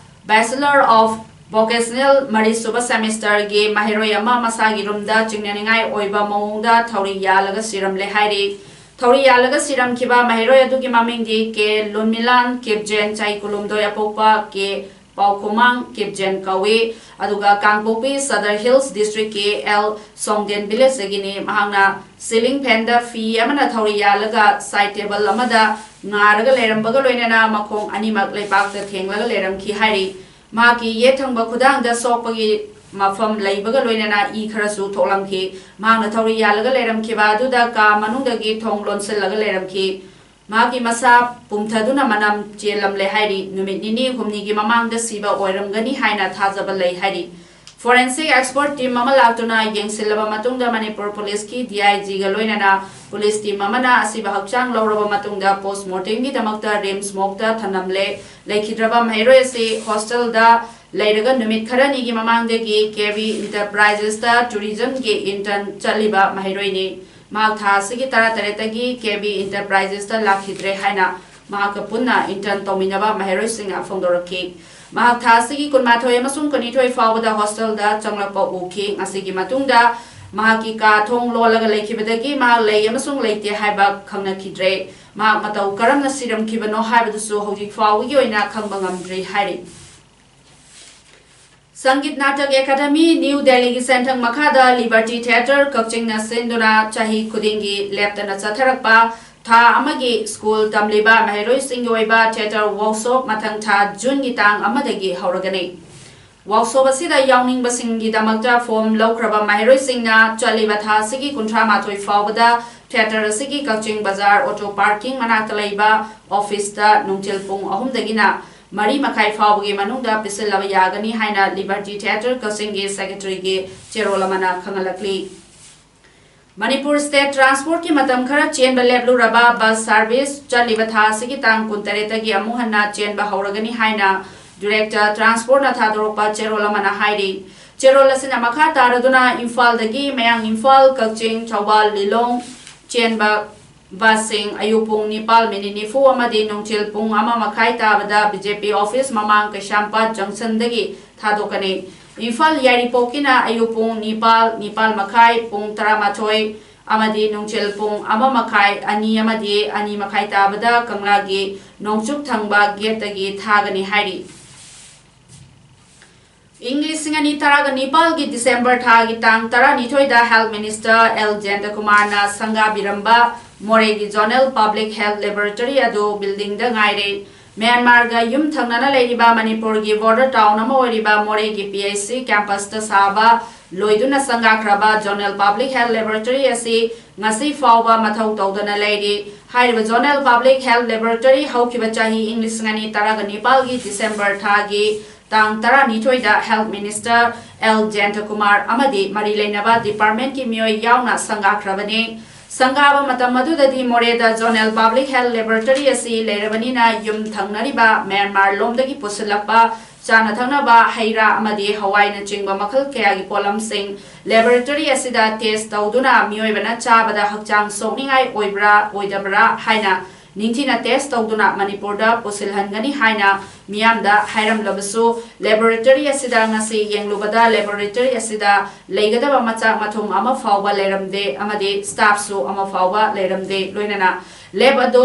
Bachelor of Vocational ꯃꯔꯤꯁꯨꯕ ꯁꯦꯃꯤꯁꯇꯔꯒꯤ ꯃꯍꯩꯔꯣꯏ ꯑꯃ ꯃꯁꯥꯒꯤ ꯔꯨꯝꯗ ꯆꯤꯡꯅꯅꯤꯡꯉꯥꯏ ꯑꯣꯏꯕ ꯃꯑꯣꯡꯗ ꯊꯧꯔꯤ ꯌꯥꯜꯂꯒ ꯁꯤꯔꯝꯂꯦ ꯍꯥꯏꯔꯤ꯫ ꯊꯧꯔꯤ ꯌꯥꯜꯂꯒ ꯁꯤꯔꯝꯈꯤꯕ ꯃꯍꯩꯔꯣꯏ ꯑꯗꯨꯒꯤ ꯃꯃꯤꯡꯗꯤ ꯀꯦ ꯂꯨꯟꯃꯤꯂꯥꯟ ꯀꯤꯞꯖꯦꯟ, ꯆꯍꯤ ꯀꯨꯟꯍꯨꯝꯗꯣꯏ, ꯑꯄꯣꯛꯄ ꯀꯦ ꯄꯥꯎꯈꯨꯃꯥꯡ ꯀꯤꯞꯖꯦꯟ ꯀꯧꯏ꯫ ꯑꯗꯨꯒ ꯀꯥꯡꯄꯣꯛꯄꯤ ꯁꯗꯔ ꯍꯤꯜꯁ ꯗꯤꯁꯇ꯭ꯔꯤꯛꯀꯤ ꯑꯦꯜ ꯁꯣꯡꯗꯦꯟ ꯚꯤꯂꯦꯖꯇꯒꯤꯅꯤ꯫ ꯃꯍꯥꯛꯅ ꯁꯤꯂꯤꯡ ꯐꯦꯟꯗ ꯐꯤ ꯑꯃꯅ ꯊꯧꯔꯤ ꯌꯥꯜꯂꯒ ꯁꯥꯏꯠ ꯇꯦꯕꯜ ꯑꯃꯗ ꯉꯥꯔꯒ ꯂꯩꯔꯝꯕꯒ ꯂꯣꯏꯅꯅ ꯃꯈꯣꯡ ꯑꯅꯤꯃꯛ ꯂꯩꯄꯥꯛꯇ ꯊꯦꯡꯂꯒ ꯂꯩꯔꯝꯈꯤ ꯍꯥꯏꯔꯤ꯫ ꯃꯍꯥꯛꯀꯤ ꯌꯦꯠ ꯊꯪꯕ ꯈꯨꯗꯥꯡꯗ ꯁꯣꯛꯄꯒꯤ ꯃꯐꯝ ꯂꯩꯕꯒ ꯂꯣꯏꯅꯅ ꯏ ꯈꯔꯁꯨ ꯊꯣꯛꯂꯝꯈꯤ꯫ ꯃꯍꯥꯛꯅ ꯊꯧꯔꯤ ꯌꯥꯜꯂꯒ ꯂꯩꯔꯝꯈꯤꯕ ꯑꯗꯨꯗ ꯀꯥ ꯃꯅꯨꯡꯗꯒꯤ ꯊꯣꯡ ꯂꯣꯟꯁꯤꯜꯂꯒ ꯂꯩꯔꯝꯈꯤ꯫ ꯃꯍꯥꯛꯀꯤ ꯃꯁꯥ ꯄꯨꯝꯊꯗꯨꯅ ꯃꯅꯝ ꯆꯦꯜꯂꯝꯂꯦ ꯍꯥꯏꯔꯤ꯫ ꯅꯨꯃꯤꯠ ꯅꯤꯅꯤ ꯍꯨꯝꯅꯤꯒꯤ ꯃꯃꯥꯡꯗ ꯁꯤꯕ ꯑꯣꯏꯔꯝꯒꯅꯤ ꯍꯥꯏꯅ ꯊꯥꯖꯕ ꯂꯩ ꯍꯥꯏꯔꯤ꯫ Forensic expert team ꯑꯃ ꯂꯥꯛꯇꯨꯅ ꯌꯦꯡꯁꯤꯜꯂꯕ ꯃꯇꯨꯡꯗ ꯃꯅꯤꯄꯨꯔ ꯄꯨꯂꯤꯁꯀꯤ ꯗꯤ ꯑꯥꯏ ꯖꯤꯒ ꯂꯣꯏꯅꯅ ꯄꯨꯂꯤꯁ ꯇꯤꯝ ꯑꯃꯅ ꯑꯁꯤꯕ ꯍꯛꯆꯥꯡ ꯂꯧꯔꯕ ꯃꯇꯨꯡꯗ ꯄꯣꯁꯃꯣꯔꯇꯦꯝꯒꯤꯗꯃꯛꯇ ꯔꯤꯝꯁ ꯃꯣꯔꯒꯇ ꯊꯅꯝꯂꯦ꯫ ꯂꯩꯈꯤꯗ꯭ꯔꯕ ꯃꯍꯩꯔꯣꯏ ꯑꯁꯤ ꯍꯣꯁꯇꯦꯜꯗ ꯂꯩꯔꯒ ꯅꯨꯃꯤꯠ ꯈꯔꯅꯤꯒꯤ ꯃꯃꯥꯡꯗꯒꯤ ꯀꯦ ꯕꯤ ꯏꯟꯇꯔꯄ꯭ꯔꯥꯏꯖꯦꯁꯇ ꯇꯨꯔꯤꯖꯝꯒꯤ ꯏꯟꯇꯔꯟ ꯆꯠꯂꯤꯕ ꯃꯍꯩꯔꯣꯏꯅꯤ꯫ ꯃꯍꯥꯛ ꯊꯥ ꯑꯁꯤꯒꯤ ꯇꯔꯥꯇꯔꯦꯠꯇꯒꯤ ꯀꯦ ꯕꯤ ꯏꯟꯇꯔꯄ꯭ꯔꯥꯏꯖꯦꯁꯇ ꯂꯥꯛꯈꯤꯗ꯭ꯔꯦ ꯍꯥꯏꯅ ꯃꯍꯥꯛꯀ ꯄꯨꯟꯅ ꯏꯟꯇꯔꯟ ꯇꯧꯃꯤꯟꯅꯕ ꯃꯍꯩꯔꯣꯏꯁꯤꯡꯅ ꯐꯣꯡꯗꯣꯔꯛꯈꯤ꯫ ꯃꯍꯥꯛ ꯊꯥ ꯑꯁꯤꯒꯤ ꯀꯨꯟꯃꯥꯊꯣꯏ ꯑꯃꯁꯨꯡ ꯀꯨꯟꯅꯤꯊꯣꯏ ꯐꯥꯎꯕꯗ ꯍꯣꯁꯇꯦꯜꯗ ꯆꯪꯂꯛꯄ ꯎꯈꯤ꯫ ꯉꯁꯤꯒꯤ ꯃꯇꯨꯡꯗ ꯃꯍꯥꯛꯀꯤ ꯀꯥ ꯊꯣꯡ ꯂꯣꯜꯂꯒ ꯂꯩꯈꯤꯕꯗꯒꯤ ꯃꯍꯥꯛ ꯂꯩ ꯑꯃꯁꯨꯡ ꯂꯩꯇꯦ ꯍꯥꯏꯕ ꯈꯪꯅꯈꯤꯗ꯭ꯔꯦ꯫ ꯃꯍꯥꯛ ꯃꯇꯧ ꯀꯔꯝꯅ ꯁꯤꯔꯝꯈꯤꯕꯅꯣ ꯍꯥꯏꯕꯗꯨꯁꯨ ꯍꯧꯖꯤꯛ ꯐꯥꯎꯕꯒꯤ ꯑꯣꯏꯅ ꯈꯪꯕ ꯉꯝꯗ꯭ꯔꯤ ꯍꯥꯏꯔꯤ꯫ ꯁꯪꯒꯤꯠ ꯅꯥꯇꯛ ꯑꯦꯀꯥꯗꯃꯤ, ꯅ꯭ꯌꯨ ꯗꯦꯜꯂꯤꯒꯤ ꯁꯦꯟꯊꯪ ꯃꯈꯥꯗ ꯂꯤꯕꯔꯇꯤ ꯊꯤꯌꯦꯇꯔ ꯀꯛꯆꯤꯡꯅ ꯁꯤꯟꯗꯨꯅ ꯆꯍꯤ ꯈꯨꯗꯤꯡꯒꯤ ꯂꯦꯞꯇꯅ ꯆꯠꯊꯔꯛꯄ ꯊꯥ ꯑꯃꯒꯤ ꯁ꯭ꯀꯨꯜ ꯇꯝꯂꯤꯕ ꯃꯍꯩꯔꯣꯏꯁꯤꯡꯒꯤ ꯑꯣꯏꯕ ꯊꯤꯌꯦꯇꯔ ꯋꯥꯔꯛꯁꯣꯞ ꯃꯊꯪ ꯊꯥ ꯖꯨꯟꯒꯤ ꯇꯥꯡ ꯑꯃꯗꯒꯤ ꯍꯧꯔꯒꯅꯤ꯫ ꯋꯥꯔꯛꯁꯣꯞ ꯑꯁꯤꯗ ꯌꯥꯎꯅꯤꯡꯕꯁꯤꯡꯒꯤꯗꯃꯛꯇ ꯐꯣꯔꯝ ꯂꯧꯈ꯭ꯔꯕ ꯃꯍꯩꯔꯣꯏꯁꯤꯡꯅ ꯆꯠꯂꯤꯕ ꯊꯥ ꯑꯁꯤꯒꯤ ꯀꯨꯟꯊ꯭ꯔꯥ ꯃꯥꯊꯣꯏ ꯐꯥꯎꯕꯗ ꯊꯤꯌꯦꯇꯔ ꯑꯁꯤꯒꯤ ꯀꯛꯆꯤꯡ ꯕꯖꯥꯔ ꯑꯣꯇꯣ ꯄꯥꯔꯀꯤꯡ ꯃꯅꯥꯛꯇ ꯂꯩꯕ ꯑꯣꯐꯤꯁꯇ ꯅꯨꯡꯊꯤꯜ ꯄꯨꯡ ꯑꯍꯨꯝꯗꯒꯤꯅ ꯃꯔꯤ ꯃꯈꯥꯏ ꯐꯥꯎꯕꯒꯤ ꯃꯅꯨꯡꯗ ꯄꯤꯁꯤꯜꯂꯕ ꯌꯥꯒꯅꯤ ꯍꯥꯏꯅ ꯂꯤꯕꯔꯇꯤ ꯊꯤꯌꯦꯇꯔ ꯀꯛꯆꯤꯡꯒꯤ ꯁꯦꯀ꯭ꯔꯦꯇꯔꯤꯒꯤ ꯆꯦꯔꯣꯜ ꯑꯃꯅ ꯈꯪꯍꯜꯂꯛꯂꯤ꯫ ꯃꯅꯤꯄꯨꯔ ꯁ꯭ꯇꯦꯠ ꯇ꯭ꯔꯥꯟꯁꯄꯣꯔꯠꯀꯤ ꯃꯇꯝ ꯈꯔ ꯆꯦꯟꯕ ꯂꯦꯞꯂꯨꯔꯕ ꯕꯁ ꯁꯥꯔꯚꯤꯁ ꯆꯠꯂꯤꯕ ꯊꯥ ꯑꯁꯤꯒꯤ ꯇꯥꯡ ꯀꯨꯟꯇꯔꯦꯠꯇꯒꯤ ꯑꯃꯨꯛ ꯍꯟꯅ ꯆꯦꯟꯕ ꯍꯧꯔꯒꯅꯤ ꯍꯥꯏꯅ ꯗꯤꯔꯦꯛꯇꯔ ꯇ꯭ꯔꯥꯟꯁꯄꯣꯔꯠꯅ ꯊꯥꯗꯣꯔꯛꯄ ꯆꯦꯔꯣꯜ ꯑꯃꯅ ꯍꯥꯏꯔꯤ꯫ ꯆꯦꯔꯣꯜ ꯑꯁꯤꯅ ꯃꯈꯥ ꯇꯥꯔꯗꯨꯅ ꯏꯝꯐꯥꯜꯗꯒꯤ ꯃꯌꯥꯡ ꯏꯝꯐꯥꯜ, ꯀꯛꯆꯤꯡ, ꯊꯧꯕꯥꯜ, ꯂꯤꯂꯣꯡ ꯆꯦꯟꯕ ꯕꯁꯁꯤꯡ ꯑꯌꯨꯛ ꯄꯨꯡ ꯅꯤꯄꯥꯜ ꯃꯤꯅꯤꯠ ꯅꯤꯐꯨ ꯑꯃꯗꯤ ꯅꯨꯡꯊꯤꯜ ꯄꯨꯡ ꯑꯃ ꯃꯈꯥꯏ ꯇꯥꯕꯗ ꯕꯤ ꯖꯦ ꯄꯤ ꯑꯣꯐꯤꯁ ꯃꯃꯥꯡ ꯀꯩꯁꯥꯝꯄꯥꯠ ꯖꯪꯁꯟꯗꯒꯤ ꯊꯥꯗꯣꯛꯀꯅꯤ꯫ ꯏꯝꯐꯥꯜ ꯌꯥꯏꯔꯤꯄꯣꯛꯀꯤꯅ ꯑꯌꯨꯛ ꯄꯨꯡ ꯅꯤꯄꯥꯜ, ꯅꯤꯄꯥꯜ ꯃꯈꯥꯏ, ꯄꯨꯡ ꯇꯔꯥꯃꯥꯊꯣꯏ ꯑꯃꯗꯤ ꯅꯨꯡꯊꯤꯜ ꯄꯨꯡ ꯑꯃ ꯃꯈꯥꯏ, ꯑꯅꯤ ꯑꯃꯗꯤ ꯑꯅꯤ ꯃꯈꯥꯏ ꯇꯥꯕꯗ ꯀꯪꯂꯥꯒꯤ ꯅꯣꯡꯆꯨꯞ ꯊꯪꯕ ꯒꯦꯠꯇꯒꯤ ꯊꯥꯒꯅꯤ ꯍꯥꯏꯔꯤ꯫ ꯏꯪ ꯂꯤꯁꯤꯡ ꯑꯅꯤ ꯇꯔꯥꯒ ꯅꯤꯄꯥꯜꯒꯤ ꯗꯤꯁꯦꯝꯕꯔ ꯊꯥꯒꯤ ꯇꯥꯡ ꯇꯔꯥꯅꯤꯊꯣꯏꯗ ꯍꯦꯜꯊ ꯃꯤꯅꯤꯁꯇꯔ ꯑꯦꯜ ꯖꯌꯟꯇꯀꯨꯃꯥꯔꯅ ꯁꯪꯒꯥꯕꯤꯔꯝꯕ ꯃꯣꯔꯦꯒꯤ ꯖꯣꯅꯦꯜ ꯄꯕ꯭ꯂꯤꯛ ꯍꯦꯜꯊ ꯂꯦꯕꯣꯔꯦꯇꯔꯤ ꯑꯗꯨ ꯕꯤꯜꯗꯤꯡꯗ ꯉꯥꯏꯔꯦ꯫ ꯃ꯭ꯌꯥꯟꯃꯥꯔꯒ ꯌꯨꯝ ꯊꯪꯅꯅ ꯂꯩꯔꯤꯕ ꯃꯅꯤꯄꯨꯔꯒꯤ ꯕꯣꯔꯗꯔ ꯇꯥꯎꯟ ꯑꯃ ꯑꯣꯏꯔꯤꯕ ꯃꯣꯔꯦꯒꯤ ꯄꯤ ꯑꯩꯆ ꯁꯤ ꯀꯦꯝꯄꯁꯇ ꯁꯥꯕ ꯂꯣꯏꯗꯨꯅ ꯁꯪꯒꯥꯈ꯭ꯔꯕ ꯖꯣꯅꯦꯜ ꯄꯕ꯭ꯂꯤꯛ ꯍꯦꯜꯊ ꯂꯦꯕꯣꯔꯦꯇꯔꯤ ꯑꯁꯤ ꯉꯁꯤ ꯐꯥꯎꯕ ꯃꯊꯧ ꯇꯧꯗꯅ ꯂꯩꯔꯤ꯫ ꯍꯥꯏꯔꯤꯕ ꯖꯣꯅꯦꯜ ꯄꯕ꯭ꯂꯤꯛ ꯍꯦꯜꯊ ꯂꯦꯕꯣꯔꯦꯇꯔꯤ ꯍꯧꯈꯤꯕ ꯆꯍꯤ ꯏꯪ ꯂꯤꯁꯤꯡ ꯑꯅꯤ ꯇꯔꯥꯒ ꯅꯤꯄꯥꯜꯒꯤ ꯗꯤꯁꯦꯝꯕꯔ ꯊꯥꯒꯤ ꯇꯥꯡ ꯇꯔꯥꯅꯤꯊꯣꯏꯗ ꯍꯦꯜꯊ ꯃꯤꯅꯤꯁꯇꯔ ꯑꯦꯜ ꯖꯌꯟꯇꯀꯨꯃꯥꯔ ꯑꯃꯗꯤ ꯃꯔꯤ ꯂꯩꯅꯕ ꯗꯤꯄꯥꯔꯠꯃꯦꯟꯠꯀꯤ ꯃꯤꯑꯣꯏ ꯌꯥꯎꯅ ꯁꯪꯒꯥꯈ꯭ꯔꯕꯅꯤ꯫ ꯁꯪꯒꯥꯕ ꯃꯇꯝ ꯑꯗꯨꯗꯗꯤ ꯃꯣꯔꯦꯗ ꯖꯣꯅꯦꯜ ꯄꯕ꯭ꯂꯤꯛ ꯍꯦꯜꯊ ꯂꯦꯕꯣꯔꯦꯇꯔꯤ ꯑꯁꯤ ꯂꯩꯔꯕꯅꯤꯅ ꯌꯨꯝ ꯊꯪꯅꯔꯤꯕ ꯃ꯭ꯌꯥꯟꯃꯥꯔ ꯂꯣꯝꯗꯒꯤ ꯄꯨꯁꯤꯜꯂꯛꯄ ꯆꯥꯅ ꯊꯛꯅꯕ ꯍꯩ ꯔꯥ ꯑꯃꯗꯤ ꯍꯋꯥꯏꯅꯆꯤꯡꯕ ꯃꯈꯜ ꯀꯌꯥꯒꯤ ꯄꯣꯠꯂꯝꯁꯤꯡ ꯂꯦꯕꯣꯔꯦꯇꯔꯤ ꯑꯁꯤꯗ ꯇꯦꯁ ꯇꯧꯗꯨꯅ ꯃꯤꯑꯣꯏꯕꯅ ꯆꯥꯕꯗ ꯍꯛꯆꯥꯡ ꯁꯣꯛꯅꯤꯡꯉꯥꯏ ꯑꯣꯏꯕ꯭ꯔꯥ ꯑꯣꯏꯗꯕ꯭ꯔꯥ ꯍꯥꯏꯅ ꯅꯤꯡꯊꯤꯅ ꯇꯦꯁ ꯇꯧꯗꯨꯅ ꯃꯅꯤꯄꯨꯔꯗ ꯄꯨꯁꯤꯜꯍꯟꯒꯅꯤ ꯍꯥꯏꯅ ꯃꯤꯌꯥꯝꯗ ꯍꯥꯏꯔꯝꯂꯕꯁꯨ, ꯂꯦꯕꯣꯔꯦꯇꯔꯤ ꯑꯁꯤꯗ ꯉꯁꯤ ꯌꯦꯡꯂꯨꯕꯗ ꯂꯦꯕꯣꯔꯦꯇꯔꯤ ꯑꯁꯤꯗ ꯂꯩꯒꯗꯕ ꯃꯆꯥꯛ ꯃꯊꯨꯝ ꯑꯃ ꯐꯥꯎꯕ ꯂꯩꯔꯝꯗꯦ ꯑꯃꯗꯤ ꯁ꯭ꯇꯥꯐꯁꯨ ꯑꯃ ꯐꯥꯎꯕ ꯂꯩꯔꯝꯗꯦ꯫ ꯂꯣꯏꯅꯅ ꯂꯦꯕ ꯑꯗꯨ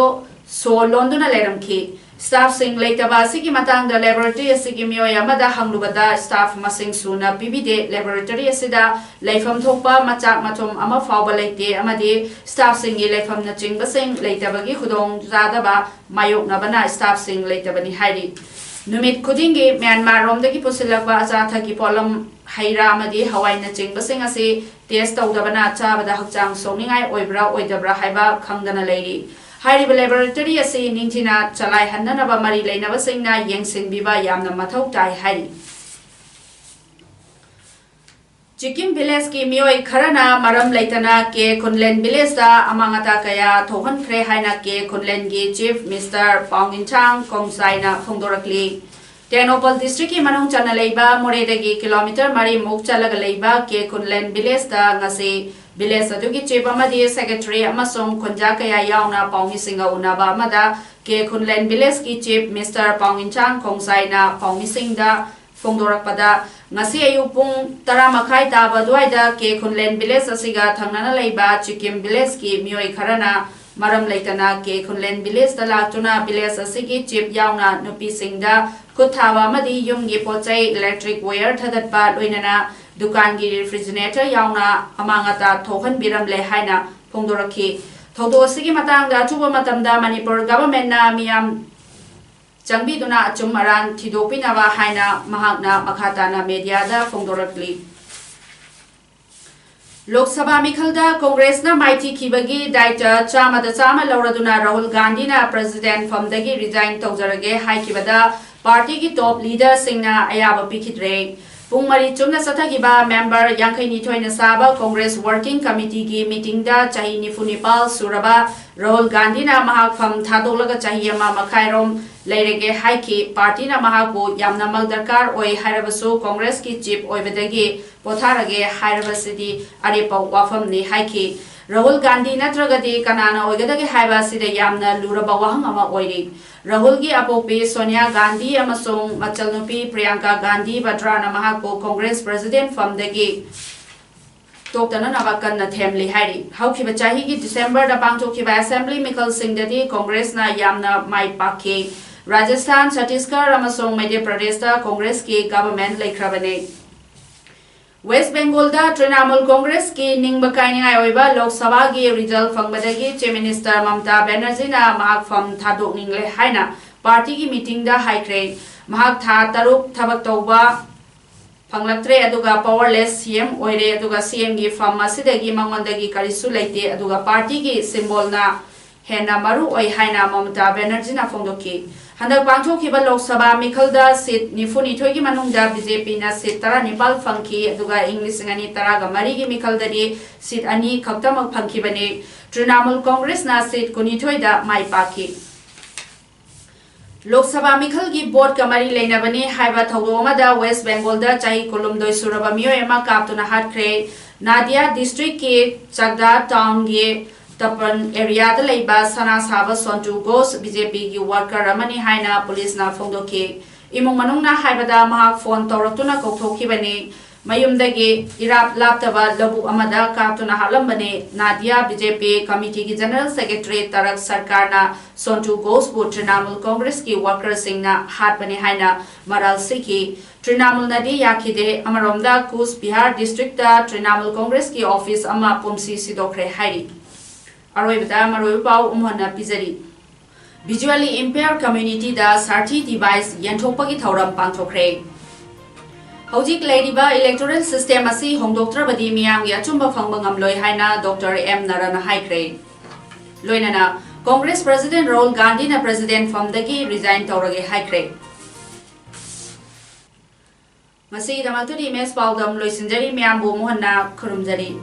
ꯁꯣ ꯂꯣꯟꯗꯨꯅ ꯂꯩꯔꯝꯈꯤ꯫ ꯁ꯭ꯇꯥꯐꯁꯤꯡ ꯂꯩꯇꯕ ꯑꯁꯤꯒꯤ ꯃꯇꯥꯡꯗ ꯂꯦꯕꯣꯔꯦꯇꯔꯤ ꯑꯁꯤꯒꯤ ꯃꯤꯑꯣꯏ ꯑꯃꯗ ꯍꯪꯂꯨꯕꯗ ꯁ꯭ꯇꯥꯐ ꯃꯁꯤꯡ ꯁꯨꯅ ꯄꯤꯕꯤꯗꯦ꯫ ꯂꯦꯕꯣꯔꯦꯇꯔꯤ ꯑꯁꯤꯗ ꯂꯩꯐꯝ ꯊꯣꯛꯄ ꯃꯆꯥꯛ ꯃꯊꯨꯝ ꯑꯃ ꯐꯥꯎꯕ ꯂꯩꯇꯦ ꯑꯃꯗꯤ ꯁ꯭ꯇꯥꯐꯁꯤꯡꯒꯤ ꯂꯩꯐꯝꯅꯆꯤꯡꯕꯁꯤꯡ ꯂꯩꯇꯕꯒꯤ ꯈꯨꯗꯣꯡꯆꯥꯗꯕ ꯃꯥꯌꯣꯛꯅꯕꯅ ꯁ꯭ꯇꯥꯐꯁꯤꯡ ꯂꯩꯇꯕꯅꯤ ꯍꯥꯏꯔꯤ꯫ ꯅꯨꯃꯤꯠ ꯈꯨꯗꯤꯡꯒꯤ ꯃ꯭ꯌꯥꯟꯃꯥꯔꯔꯣꯝꯗꯒꯤ ꯄꯨꯁꯤꯜꯂꯛꯄ ꯑꯆꯥ ꯑꯊꯛꯀꯤ ꯄꯣꯠꯂꯝ, ꯍꯩ ꯔꯥ ꯑꯃꯗꯤ ꯍꯋꯥꯏꯅꯆꯤꯡꯕꯁꯤꯡ ꯑꯁꯤ ꯇꯦꯁ ꯇꯧꯗꯕꯅ ꯆꯥꯕꯗ ꯍꯛꯆꯥꯡ ꯁꯣꯛꯅꯤꯡꯉꯥꯏ ꯑꯣꯏꯕ꯭ꯔꯥ ꯑꯣꯏꯗꯕ꯭ꯔꯥ ꯍꯥꯏꯕ ꯈꯪꯗꯅ ꯂꯩꯔꯤ꯫ ꯍꯥꯏꯔꯤꯕ ꯂꯦꯕꯣꯔꯦꯇꯔꯤ ꯑꯁꯤ ꯅꯤꯡꯊꯤꯅ ꯆꯂꯥꯏꯍꯟꯅꯅꯕ ꯃꯔꯤ ꯂꯩꯅꯕꯁꯤꯡꯅ ꯌꯦꯡꯁꯤꯟꯕꯤꯕ ꯌꯥꯝꯅ ꯃꯊꯧ ꯇꯥꯏ ꯍꯥꯏꯔꯤ꯫ ꯆꯤꯀꯤꯝ ꯚꯤꯂꯦꯖꯀꯤ ꯃꯤꯑꯣꯏ ꯈꯔꯅ ꯃꯔꯝ ꯂꯩꯇꯅ ꯀꯦ ꯈꯨꯟꯂꯦꯟ ꯚꯤꯂꯦꯖꯇ ꯑꯃꯥꯡ ꯑꯇꯥ ꯀꯌꯥ ꯊꯣꯛꯍꯟꯈ꯭ꯔꯦ ꯍꯥꯏꯅ ꯀꯦ ꯈꯨꯟꯂꯦꯟꯒꯤ ꯆꯤꯐ ꯃꯤꯁꯇꯔ ꯄꯥꯎꯉꯤꯟꯁꯥꯡ ꯈꯣꯡꯁꯥꯏꯅ ꯐꯣꯡꯗꯣꯔꯛꯂꯤ꯫ ꯇꯦꯡꯅꯧꯄꯜ ꯗꯤꯁꯇ꯭ꯔꯤꯛꯀꯤ ꯃꯅꯨꯡ ꯆꯟꯅ ꯂꯩꯕ ꯃꯣꯔꯦꯗꯒꯤ ꯀꯤꯂꯣꯃꯤꯇꯔ ꯃꯔꯤꯃꯨꯛ ꯆꯠꯂꯒ ꯂꯩꯕ ꯀꯦ ꯈꯨꯟꯂꯦꯟ ꯚꯤꯂꯦꯖꯇ ꯉꯁꯤ ꯚꯤꯂꯦꯖ ꯑꯗꯨꯒꯤ ꯆꯤꯐ ꯑꯃꯗꯤ ꯁꯦꯀ꯭ꯔꯦꯇꯔꯤ ꯑꯃꯁꯨꯡ ꯈꯨꯟꯖꯥ ꯀꯌꯥ ꯌꯥꯎꯅ ꯄꯥꯎꯃꯤꯁꯤꯡꯒ ꯎꯅꯕ ꯑꯃꯗ ꯀꯦ ꯈꯨꯟꯂꯦꯟ ꯚꯤꯂꯦꯖꯀꯤ ꯆꯤꯐ ꯃꯤꯁꯇꯔ ꯄꯥꯎꯉꯤꯟꯁꯥꯡ ꯈꯣꯡꯁꯥꯏꯅ ꯄꯥꯎꯃꯤꯁꯤꯡꯗ ꯐꯣꯡꯗꯣꯔꯛꯄꯗ, ꯉꯁꯤ ꯑꯌꯨꯛ ꯄꯨꯡ ꯇꯔꯥ ꯃꯈꯥꯏ ꯇꯥꯕ ꯑꯗꯨꯋꯥꯏꯗ ꯀꯦ ꯈꯨꯟꯂꯦꯟ ꯚꯤꯂꯦꯖ ꯑꯁꯤꯒ ꯊꯪꯅꯅ ꯂꯩꯕ ꯆꯤꯀꯤꯝ ꯚꯤꯂꯦꯖꯀꯤ ꯃꯤꯑꯣꯏ ꯈꯔꯅ ꯃꯔꯝ ꯂꯩꯇꯅ ꯀꯦ ꯈꯨꯟꯂꯦꯟ ꯚꯤꯂꯦꯖꯇ ꯂꯥꯛꯇꯨꯅ ꯚꯤꯂꯦꯖ ꯑꯁꯤꯒꯤ ꯆꯤꯐ ꯌꯥꯎꯅ ꯅꯨꯄꯤꯁꯤꯡꯗ ꯈꯨꯠ ꯊꯥꯕ ꯑꯃꯗꯤ ꯌꯨꯝꯒꯤ ꯄꯣꯠ ꯆꯩ, ꯏꯂꯦꯛꯇ꯭ꯔꯤꯛ ꯋꯥꯌꯔ ꯊꯥꯗꯠꯄ, ꯂꯣꯏꯅꯅ ꯗꯨꯀꯥꯟꯒꯤ ꯔꯤꯐ꯭ꯔꯤꯖꯤꯔꯦꯇꯔ ꯌꯥꯎꯅ ꯑꯃꯥꯡ ꯑꯇꯥ ꯊꯣꯛꯍꯟꯕꯤꯔꯝꯂꯦ ꯍꯥꯏꯅ ꯐꯣꯡꯗꯣꯔꯛꯈꯤ꯫ ꯊꯧꯗꯣꯛ ꯑꯁꯤꯒꯤ ꯃꯇꯥꯡꯗ ꯑꯊꯨꯕ ꯃꯇꯝꯗ ꯃꯅꯤꯄꯨꯔ ꯒꯚꯔꯟꯃꯦꯟꯠꯅ ꯃꯤꯌꯥꯝ ꯆꯪꯕꯤꯗꯨꯅ ꯑꯆꯨꯝ ꯑꯔꯥꯟ ꯊꯤꯗꯣꯛꯄꯤꯅꯕ ꯍꯥꯏꯅ ꯃꯍꯥꯛꯅ ꯃꯈꯥ ꯇꯥꯅ ꯃꯦꯗꯤꯌꯥꯗ ꯐꯣꯡꯗꯣꯔꯛꯂꯤ꯫ ꯂꯣꯛ ꯁꯚꯥ ꯃꯤꯈꯜꯗ ꯀꯣꯡꯒ꯭ꯔꯦꯁꯅ ꯃꯥꯏꯊꯤꯈꯤꯕꯒꯤ ꯗꯥꯏꯇ ꯆꯥꯝꯃꯗ ꯆꯥꯝꯃ ꯂꯧꯔꯗꯨꯅ ꯔꯥꯍꯨꯜ ꯒꯥꯟꯙꯤꯅ ꯄ꯭ꯔꯦꯁꯤꯗꯦꯟꯠ ꯐꯝꯗꯒꯤ ꯔꯤꯖꯥꯏꯟ ꯇꯧꯖꯔꯒꯦ ꯍꯥꯏꯈꯤꯕꯗ ꯄꯥꯔꯇꯤꯒꯤ ꯇꯣꯞ ꯂꯤꯗꯔꯁꯤꯡꯅ ꯑꯌꯥꯕ ꯄꯤꯈꯤꯗ꯭ꯔꯦ꯫ ꯄꯨꯡ ꯃꯔꯤ ꯆꯨꯞꯅ ꯆꯠꯊꯈꯤꯕ ꯃꯦꯝꯕꯔ ꯌꯥꯡꯈꯩ ꯅꯤꯊꯣꯏꯅ ꯁꯥꯕ ꯀꯣꯡꯒ꯭ꯔꯦꯁ ꯋꯥꯔꯀꯤꯡ ꯀꯃꯤꯇꯤꯒꯤ ꯃꯤꯇꯤꯡꯗ ꯆꯍꯤ ꯅꯤꯐꯨ ꯅꯤꯄꯥꯜ ꯁꯨꯔꯕ ꯔꯥꯍꯨꯜ ꯒꯥꯟꯙꯤꯅ ꯃꯍꯥꯛ ꯐꯝ ꯊꯥꯗꯣꯛꯂꯒ ꯆꯍꯤ ꯑꯃ ꯃꯈꯥꯏꯔꯣꯝ ꯂꯩꯔꯒꯦ ꯍꯥꯏꯈꯤ꯫ ꯄꯥꯔꯇꯤꯅ ꯃꯍꯥꯛꯄꯨ ꯌꯥꯝꯅꯃꯛ ꯗꯔꯀꯥꯔ ꯑꯣꯏ ꯍꯥꯏꯔꯕꯁꯨ ꯀꯣꯡꯒ꯭ꯔꯦꯁꯀꯤ ꯆꯤꯐ ꯑꯣꯏꯕꯗꯒꯤ ꯄꯣꯊꯥꯔꯒꯦ ꯍꯥꯏꯔꯕꯁꯤꯗꯤ ꯑꯔꯦꯞꯄ ꯋꯥꯐꯝꯅꯤ ꯍꯥꯏꯈꯤ꯫ ꯔꯥꯍꯨꯜ ꯒꯥꯟꯙꯤ ꯅꯠꯇ꯭ꯔꯒꯗꯤ ꯀꯅꯥꯅ ꯑꯣꯏꯒꯗꯒꯦ ꯍꯥꯏꯕ ꯑꯁꯤꯗ ꯌꯥꯝꯅ ꯂꯨꯔꯕ ꯋꯥꯍꯪ ꯑꯃ ꯑꯣꯏꯔꯤ꯫ ꯔꯥꯍꯨꯜꯒꯤ ꯑꯄꯣꯛꯄꯤ ꯁꯣꯅꯤꯌꯥ ꯒꯥꯟꯙꯤ ꯑꯃꯁꯨꯡ ꯃꯆꯜꯅꯨꯄꯤ ꯄ꯭ꯔꯤꯌꯥꯡꯀꯥ ꯒꯥꯟꯙꯤ ꯚꯗ꯭ꯔꯥꯅ ꯃꯍꯥꯛꯄꯨ ꯀꯣꯡꯒ꯭ꯔꯦꯁ ꯄ꯭ꯔꯦꯁꯤꯗꯦꯟꯠ ꯐꯝꯗꯒꯤ ꯇꯣꯛꯇꯅꯅꯕ ꯀꯟꯅ ꯊꯦꯝꯂꯤ ꯍꯥꯏꯔꯤ꯫ ꯍꯧꯈꯤꯕ ꯆꯍꯤꯒꯤ ꯗꯤꯁꯦꯝꯕꯔꯗ ꯄꯥꯡꯊꯣꯛꯈꯤꯕ ꯑꯦꯁꯦꯝꯕ꯭ꯂꯤ ꯃꯤꯈꯜꯁꯤꯡꯗꯗꯤ ꯀꯣꯡꯒ꯭ꯔꯦꯁꯅ ꯌꯥꯝꯅ ꯃꯥꯏ ꯄꯥꯛꯈꯤ꯫ ꯔꯥꯖꯁꯊꯥꯟ, ꯁꯠꯇꯤꯁꯒꯔ ꯑꯃꯁꯨꯡ ꯃꯙ꯭ꯌ ꯄ꯭ꯔꯗꯦꯁꯇ ꯀꯣꯡꯒ꯭ꯔꯦꯁꯀꯤ ꯒꯚꯔꯟꯃꯦꯟꯠ ꯂꯩꯈ꯭ꯔꯕꯅꯤ꯫ ꯋꯦꯁ꯭ꯠ ꯕꯦꯡꯒꯣꯜꯗ ꯇ꯭ꯔꯤꯅꯥꯃꯨꯜ ꯀꯣꯡꯒ꯭ꯔꯦꯁꯀꯤ ꯅꯤꯡꯕ ꯀꯥꯏꯅꯤꯡꯉꯥꯏ ꯑꯣꯏꯕ ꯂꯣꯛ ꯁꯚꯥꯒꯤ ꯔꯤꯖꯜꯠ ꯐꯪꯕꯗꯒꯤ ꯆꯤꯐ ꯃꯤꯅꯤꯁꯇꯔ ꯃꯃꯇꯥ ꯕꯦꯅꯔꯖꯤꯅ ꯃꯍꯥꯛ ꯐꯝ ꯊꯥꯗꯣꯛꯅꯤꯡꯂꯦ ꯍꯥꯏꯅ ꯄꯥꯔꯇꯤꯒꯤ ꯃꯤꯇꯤꯡꯗ ꯍꯥꯏꯈ꯭ꯔꯦ꯫ ꯃꯍꯥꯛ ꯊꯥ ꯇꯔꯨꯛ ꯊꯕꯛ ꯇꯧꯕ ꯐꯪꯂꯛꯇ꯭ꯔꯦ, ꯑꯗꯨꯒ ꯄꯥꯋꯔꯂꯦꯁ ꯁꯤ ꯑꯦꯝ ꯑꯣꯏꯔꯦ, ꯑꯗꯨꯒ ꯁꯤ ꯑꯦꯝꯒꯤ ꯐꯝ ꯑꯁꯤꯗꯒꯤ ꯃꯉꯣꯟꯗꯒꯤ ꯀꯔꯤꯁꯨ ꯂꯩꯇꯦ, ꯑꯗꯨꯒ ꯄꯥꯔꯇꯤꯒꯤ ꯁꯤꯝꯕꯣꯜꯅ ꯍꯦꯟꯅ ꯃꯔꯨ ꯑꯣꯏ ꯍꯥꯏꯅ ꯃꯃꯇꯥ ꯕꯦꯅꯔꯖꯤꯅ ꯐꯣꯡꯗꯣꯛꯈꯤ꯫ ꯍꯟꯗꯛ ꯄꯥꯡꯊꯣꯛꯈꯤꯕ ꯂꯣꯛ ꯁꯚꯥ ꯃꯤꯈꯜꯗ ꯁꯤꯠ ꯅꯤꯐꯨꯅꯤꯊꯣꯏꯒꯤ ꯃꯅꯨꯡꯗ ꯕꯤ ꯖꯦ ꯄꯤꯅ ꯁꯤꯠ ꯇꯔꯥꯅꯤꯄꯥꯜ ꯐꯪꯈꯤ, ꯑꯗꯨꯒ ꯏꯪ ꯂꯤꯁꯤꯡ ꯑꯅꯤ ꯇꯔꯥꯒ ꯃꯔꯤꯒꯤ ꯃꯤꯈꯜꯗꯗꯤ ꯁꯤꯠ ꯑꯅꯤ ꯈꯛꯇꯃꯛ ꯐꯪꯈꯤꯕꯅꯤ꯫ ꯇ꯭ꯔꯤꯅꯥꯃꯨꯜ ꯀꯣꯡꯒ꯭ꯔꯦꯁꯅ ꯁꯤꯠ ꯀꯨꯟꯅꯤꯊꯣꯏꯗ ꯃꯥꯏ ꯄꯥꯛꯈꯤ꯫ ꯂꯣꯛ ꯁꯚꯥ ꯃꯤꯈꯜꯒꯤ ꯚꯣꯠꯀ ꯃꯔꯤ ꯂꯩꯅꯕꯅꯤ ꯍꯥꯏꯕ ꯊꯧꯗꯣꯛ ꯑꯃꯗ ꯋꯦꯁ ꯕꯦꯡꯒꯣꯜꯗ ꯆꯍꯤ ꯀꯨꯟꯍꯨꯝꯗꯣꯏ ꯁꯨꯔꯕ ꯃꯤꯑꯣꯏ ꯑꯃ ꯀꯥꯞꯇꯨꯅ ꯍꯥꯠꯈ꯭ꯔꯦ꯫ ꯅꯥꯗꯤꯌꯥ ꯗꯤꯁꯇ꯭ꯔꯤꯛꯀꯤ ꯆꯥꯛꯗꯥ ꯇꯥꯎꯟꯒꯤ ꯇꯄꯟ ꯑꯦꯔꯤꯌꯥꯗ ꯂꯩꯕ ꯁꯅꯥ ꯁꯥꯕ ꯁꯣꯟꯇꯨ ꯘꯣꯁ ꯕꯤ ꯖꯦ ꯄꯤꯒꯤ ꯋꯥꯔꯀꯔ ꯑꯃꯅꯤ ꯍꯥꯏꯅ ꯄꯨꯂꯤꯁꯅ ꯐꯣꯡꯗꯣꯛꯈꯤ꯫ ꯏꯃꯨꯡ ꯃꯅꯨꯡꯅ ꯍꯥꯏꯕꯗ ꯃꯍꯥꯛ ꯐꯣꯟ ꯇꯧꯔꯛꯇꯨꯅ ꯀꯧꯊꯣꯛꯈꯤꯕꯅꯤ꯫ ꯃꯌꯨꯝꯗꯒꯤ ꯏꯔꯥꯞ ꯂꯥꯞꯇꯕ ꯂꯧꯕꯨꯛ ꯑꯃꯗ ꯀꯥꯞꯇꯨꯅ ꯍꯥꯠꯂꯝꯕꯅꯤ꯫ ꯅꯥꯗꯤꯌꯥ ꯕꯤ ꯖꯦ ꯄꯤ ꯀꯃꯤꯇꯤꯒꯤ ꯖꯦꯅꯔꯦꯜ ꯁꯦꯀ꯭ꯔꯦꯇꯔꯤ ꯇꯔꯛ ꯁꯔꯀꯥꯔꯅ ꯁꯣꯟꯇꯨ ꯘꯣꯁꯄꯨ ꯇ꯭ꯔꯤꯅꯥꯃꯨꯜ ꯀꯣꯡꯒ꯭ꯔꯦꯁꯀꯤ ꯋꯥꯔꯀꯔꯁꯤꯡꯅ ꯍꯥꯠꯄꯅꯤ ꯍꯥꯏꯅ ꯃꯔꯥꯜ ꯁꯤꯈꯤ꯫ ꯇ꯭ꯔꯤꯅꯥꯃꯨꯜꯅꯗꯤ ꯌꯥꯈꯤꯗꯦ꯫ ꯑꯃꯔꯣꯝꯗ ꯀꯨꯁ ꯕꯤꯍꯥꯔ ꯗꯤꯁꯇ꯭ꯔꯤꯛꯇ ꯇ꯭ꯔꯤꯅꯥꯃꯨꯜ ꯀꯣꯡꯒ꯭ꯔꯦꯁꯀꯤ ꯑꯣꯐꯤꯁ ꯑꯃ ꯄꯨꯝꯁꯤ ꯁꯤꯗꯣꯛꯈ꯭ꯔꯦ ꯍꯥꯏꯔꯤ꯫ ꯑꯔꯣꯏꯕꯗ ꯃꯔꯨꯑꯣꯏꯕ ꯄꯥꯎ ꯑꯃꯨꯛ ꯍꯟꯅ ꯄꯤꯖꯔꯤ꯫ Visually impaired communityꯗ ꯁꯥꯔꯊꯤ ꯗꯤꯚꯥꯏꯁ ꯌꯦꯟꯊꯣꯛꯄꯒꯤ ꯊꯧꯔꯝ ꯄꯥꯡꯊꯣꯛꯈ꯭ꯔꯦ꯫ ꯍꯧꯖꯤꯛ ꯂꯩꯔꯤꯕ ꯏꯂꯦꯛꯇꯣꯔꯦꯜ ꯁꯤꯁꯇꯦꯝ ꯑꯁꯤ ꯍꯣꯡꯗꯣꯛꯇ꯭ꯔꯕꯗꯤ ꯃꯤꯌꯥꯝꯒꯤ ꯑꯆꯨꯝꯕ ꯐꯪꯕ ꯉꯝꯂꯣꯏ ꯍꯥꯏꯅ ꯗꯣꯛꯇꯔ ꯑꯦꯝ ꯅꯔꯥꯅ ꯍꯥꯏꯈ꯭ꯔꯦ꯫ ꯂꯣꯏꯅꯅ ꯀꯣꯡꯒ꯭ꯔꯦꯁ ꯄ꯭ꯔꯦꯁꯤꯗꯦꯟꯠ ꯔꯥꯍꯨꯜ ꯒꯥꯟꯙꯤꯅ ꯄ꯭ꯔꯦꯁꯤꯗꯦꯟꯠ ꯐꯝꯗꯒꯤ ꯔꯤꯖꯥꯏꯟ ꯇꯧꯔꯒꯦ ꯍꯥꯏꯈ꯭ꯔꯦ꯫ ꯉꯁꯤꯒꯤꯗꯃꯛꯇꯗꯤ ꯏꯃꯦꯖ ꯄꯥꯎꯗꯝ ꯂꯣꯏꯁꯤꯟꯖꯔꯤ꯫ ꯃꯌꯥꯝꯕꯨ ꯑꯃꯨꯛ ꯍꯟꯅ ꯈꯨꯔꯨꯝꯖꯔꯤ꯫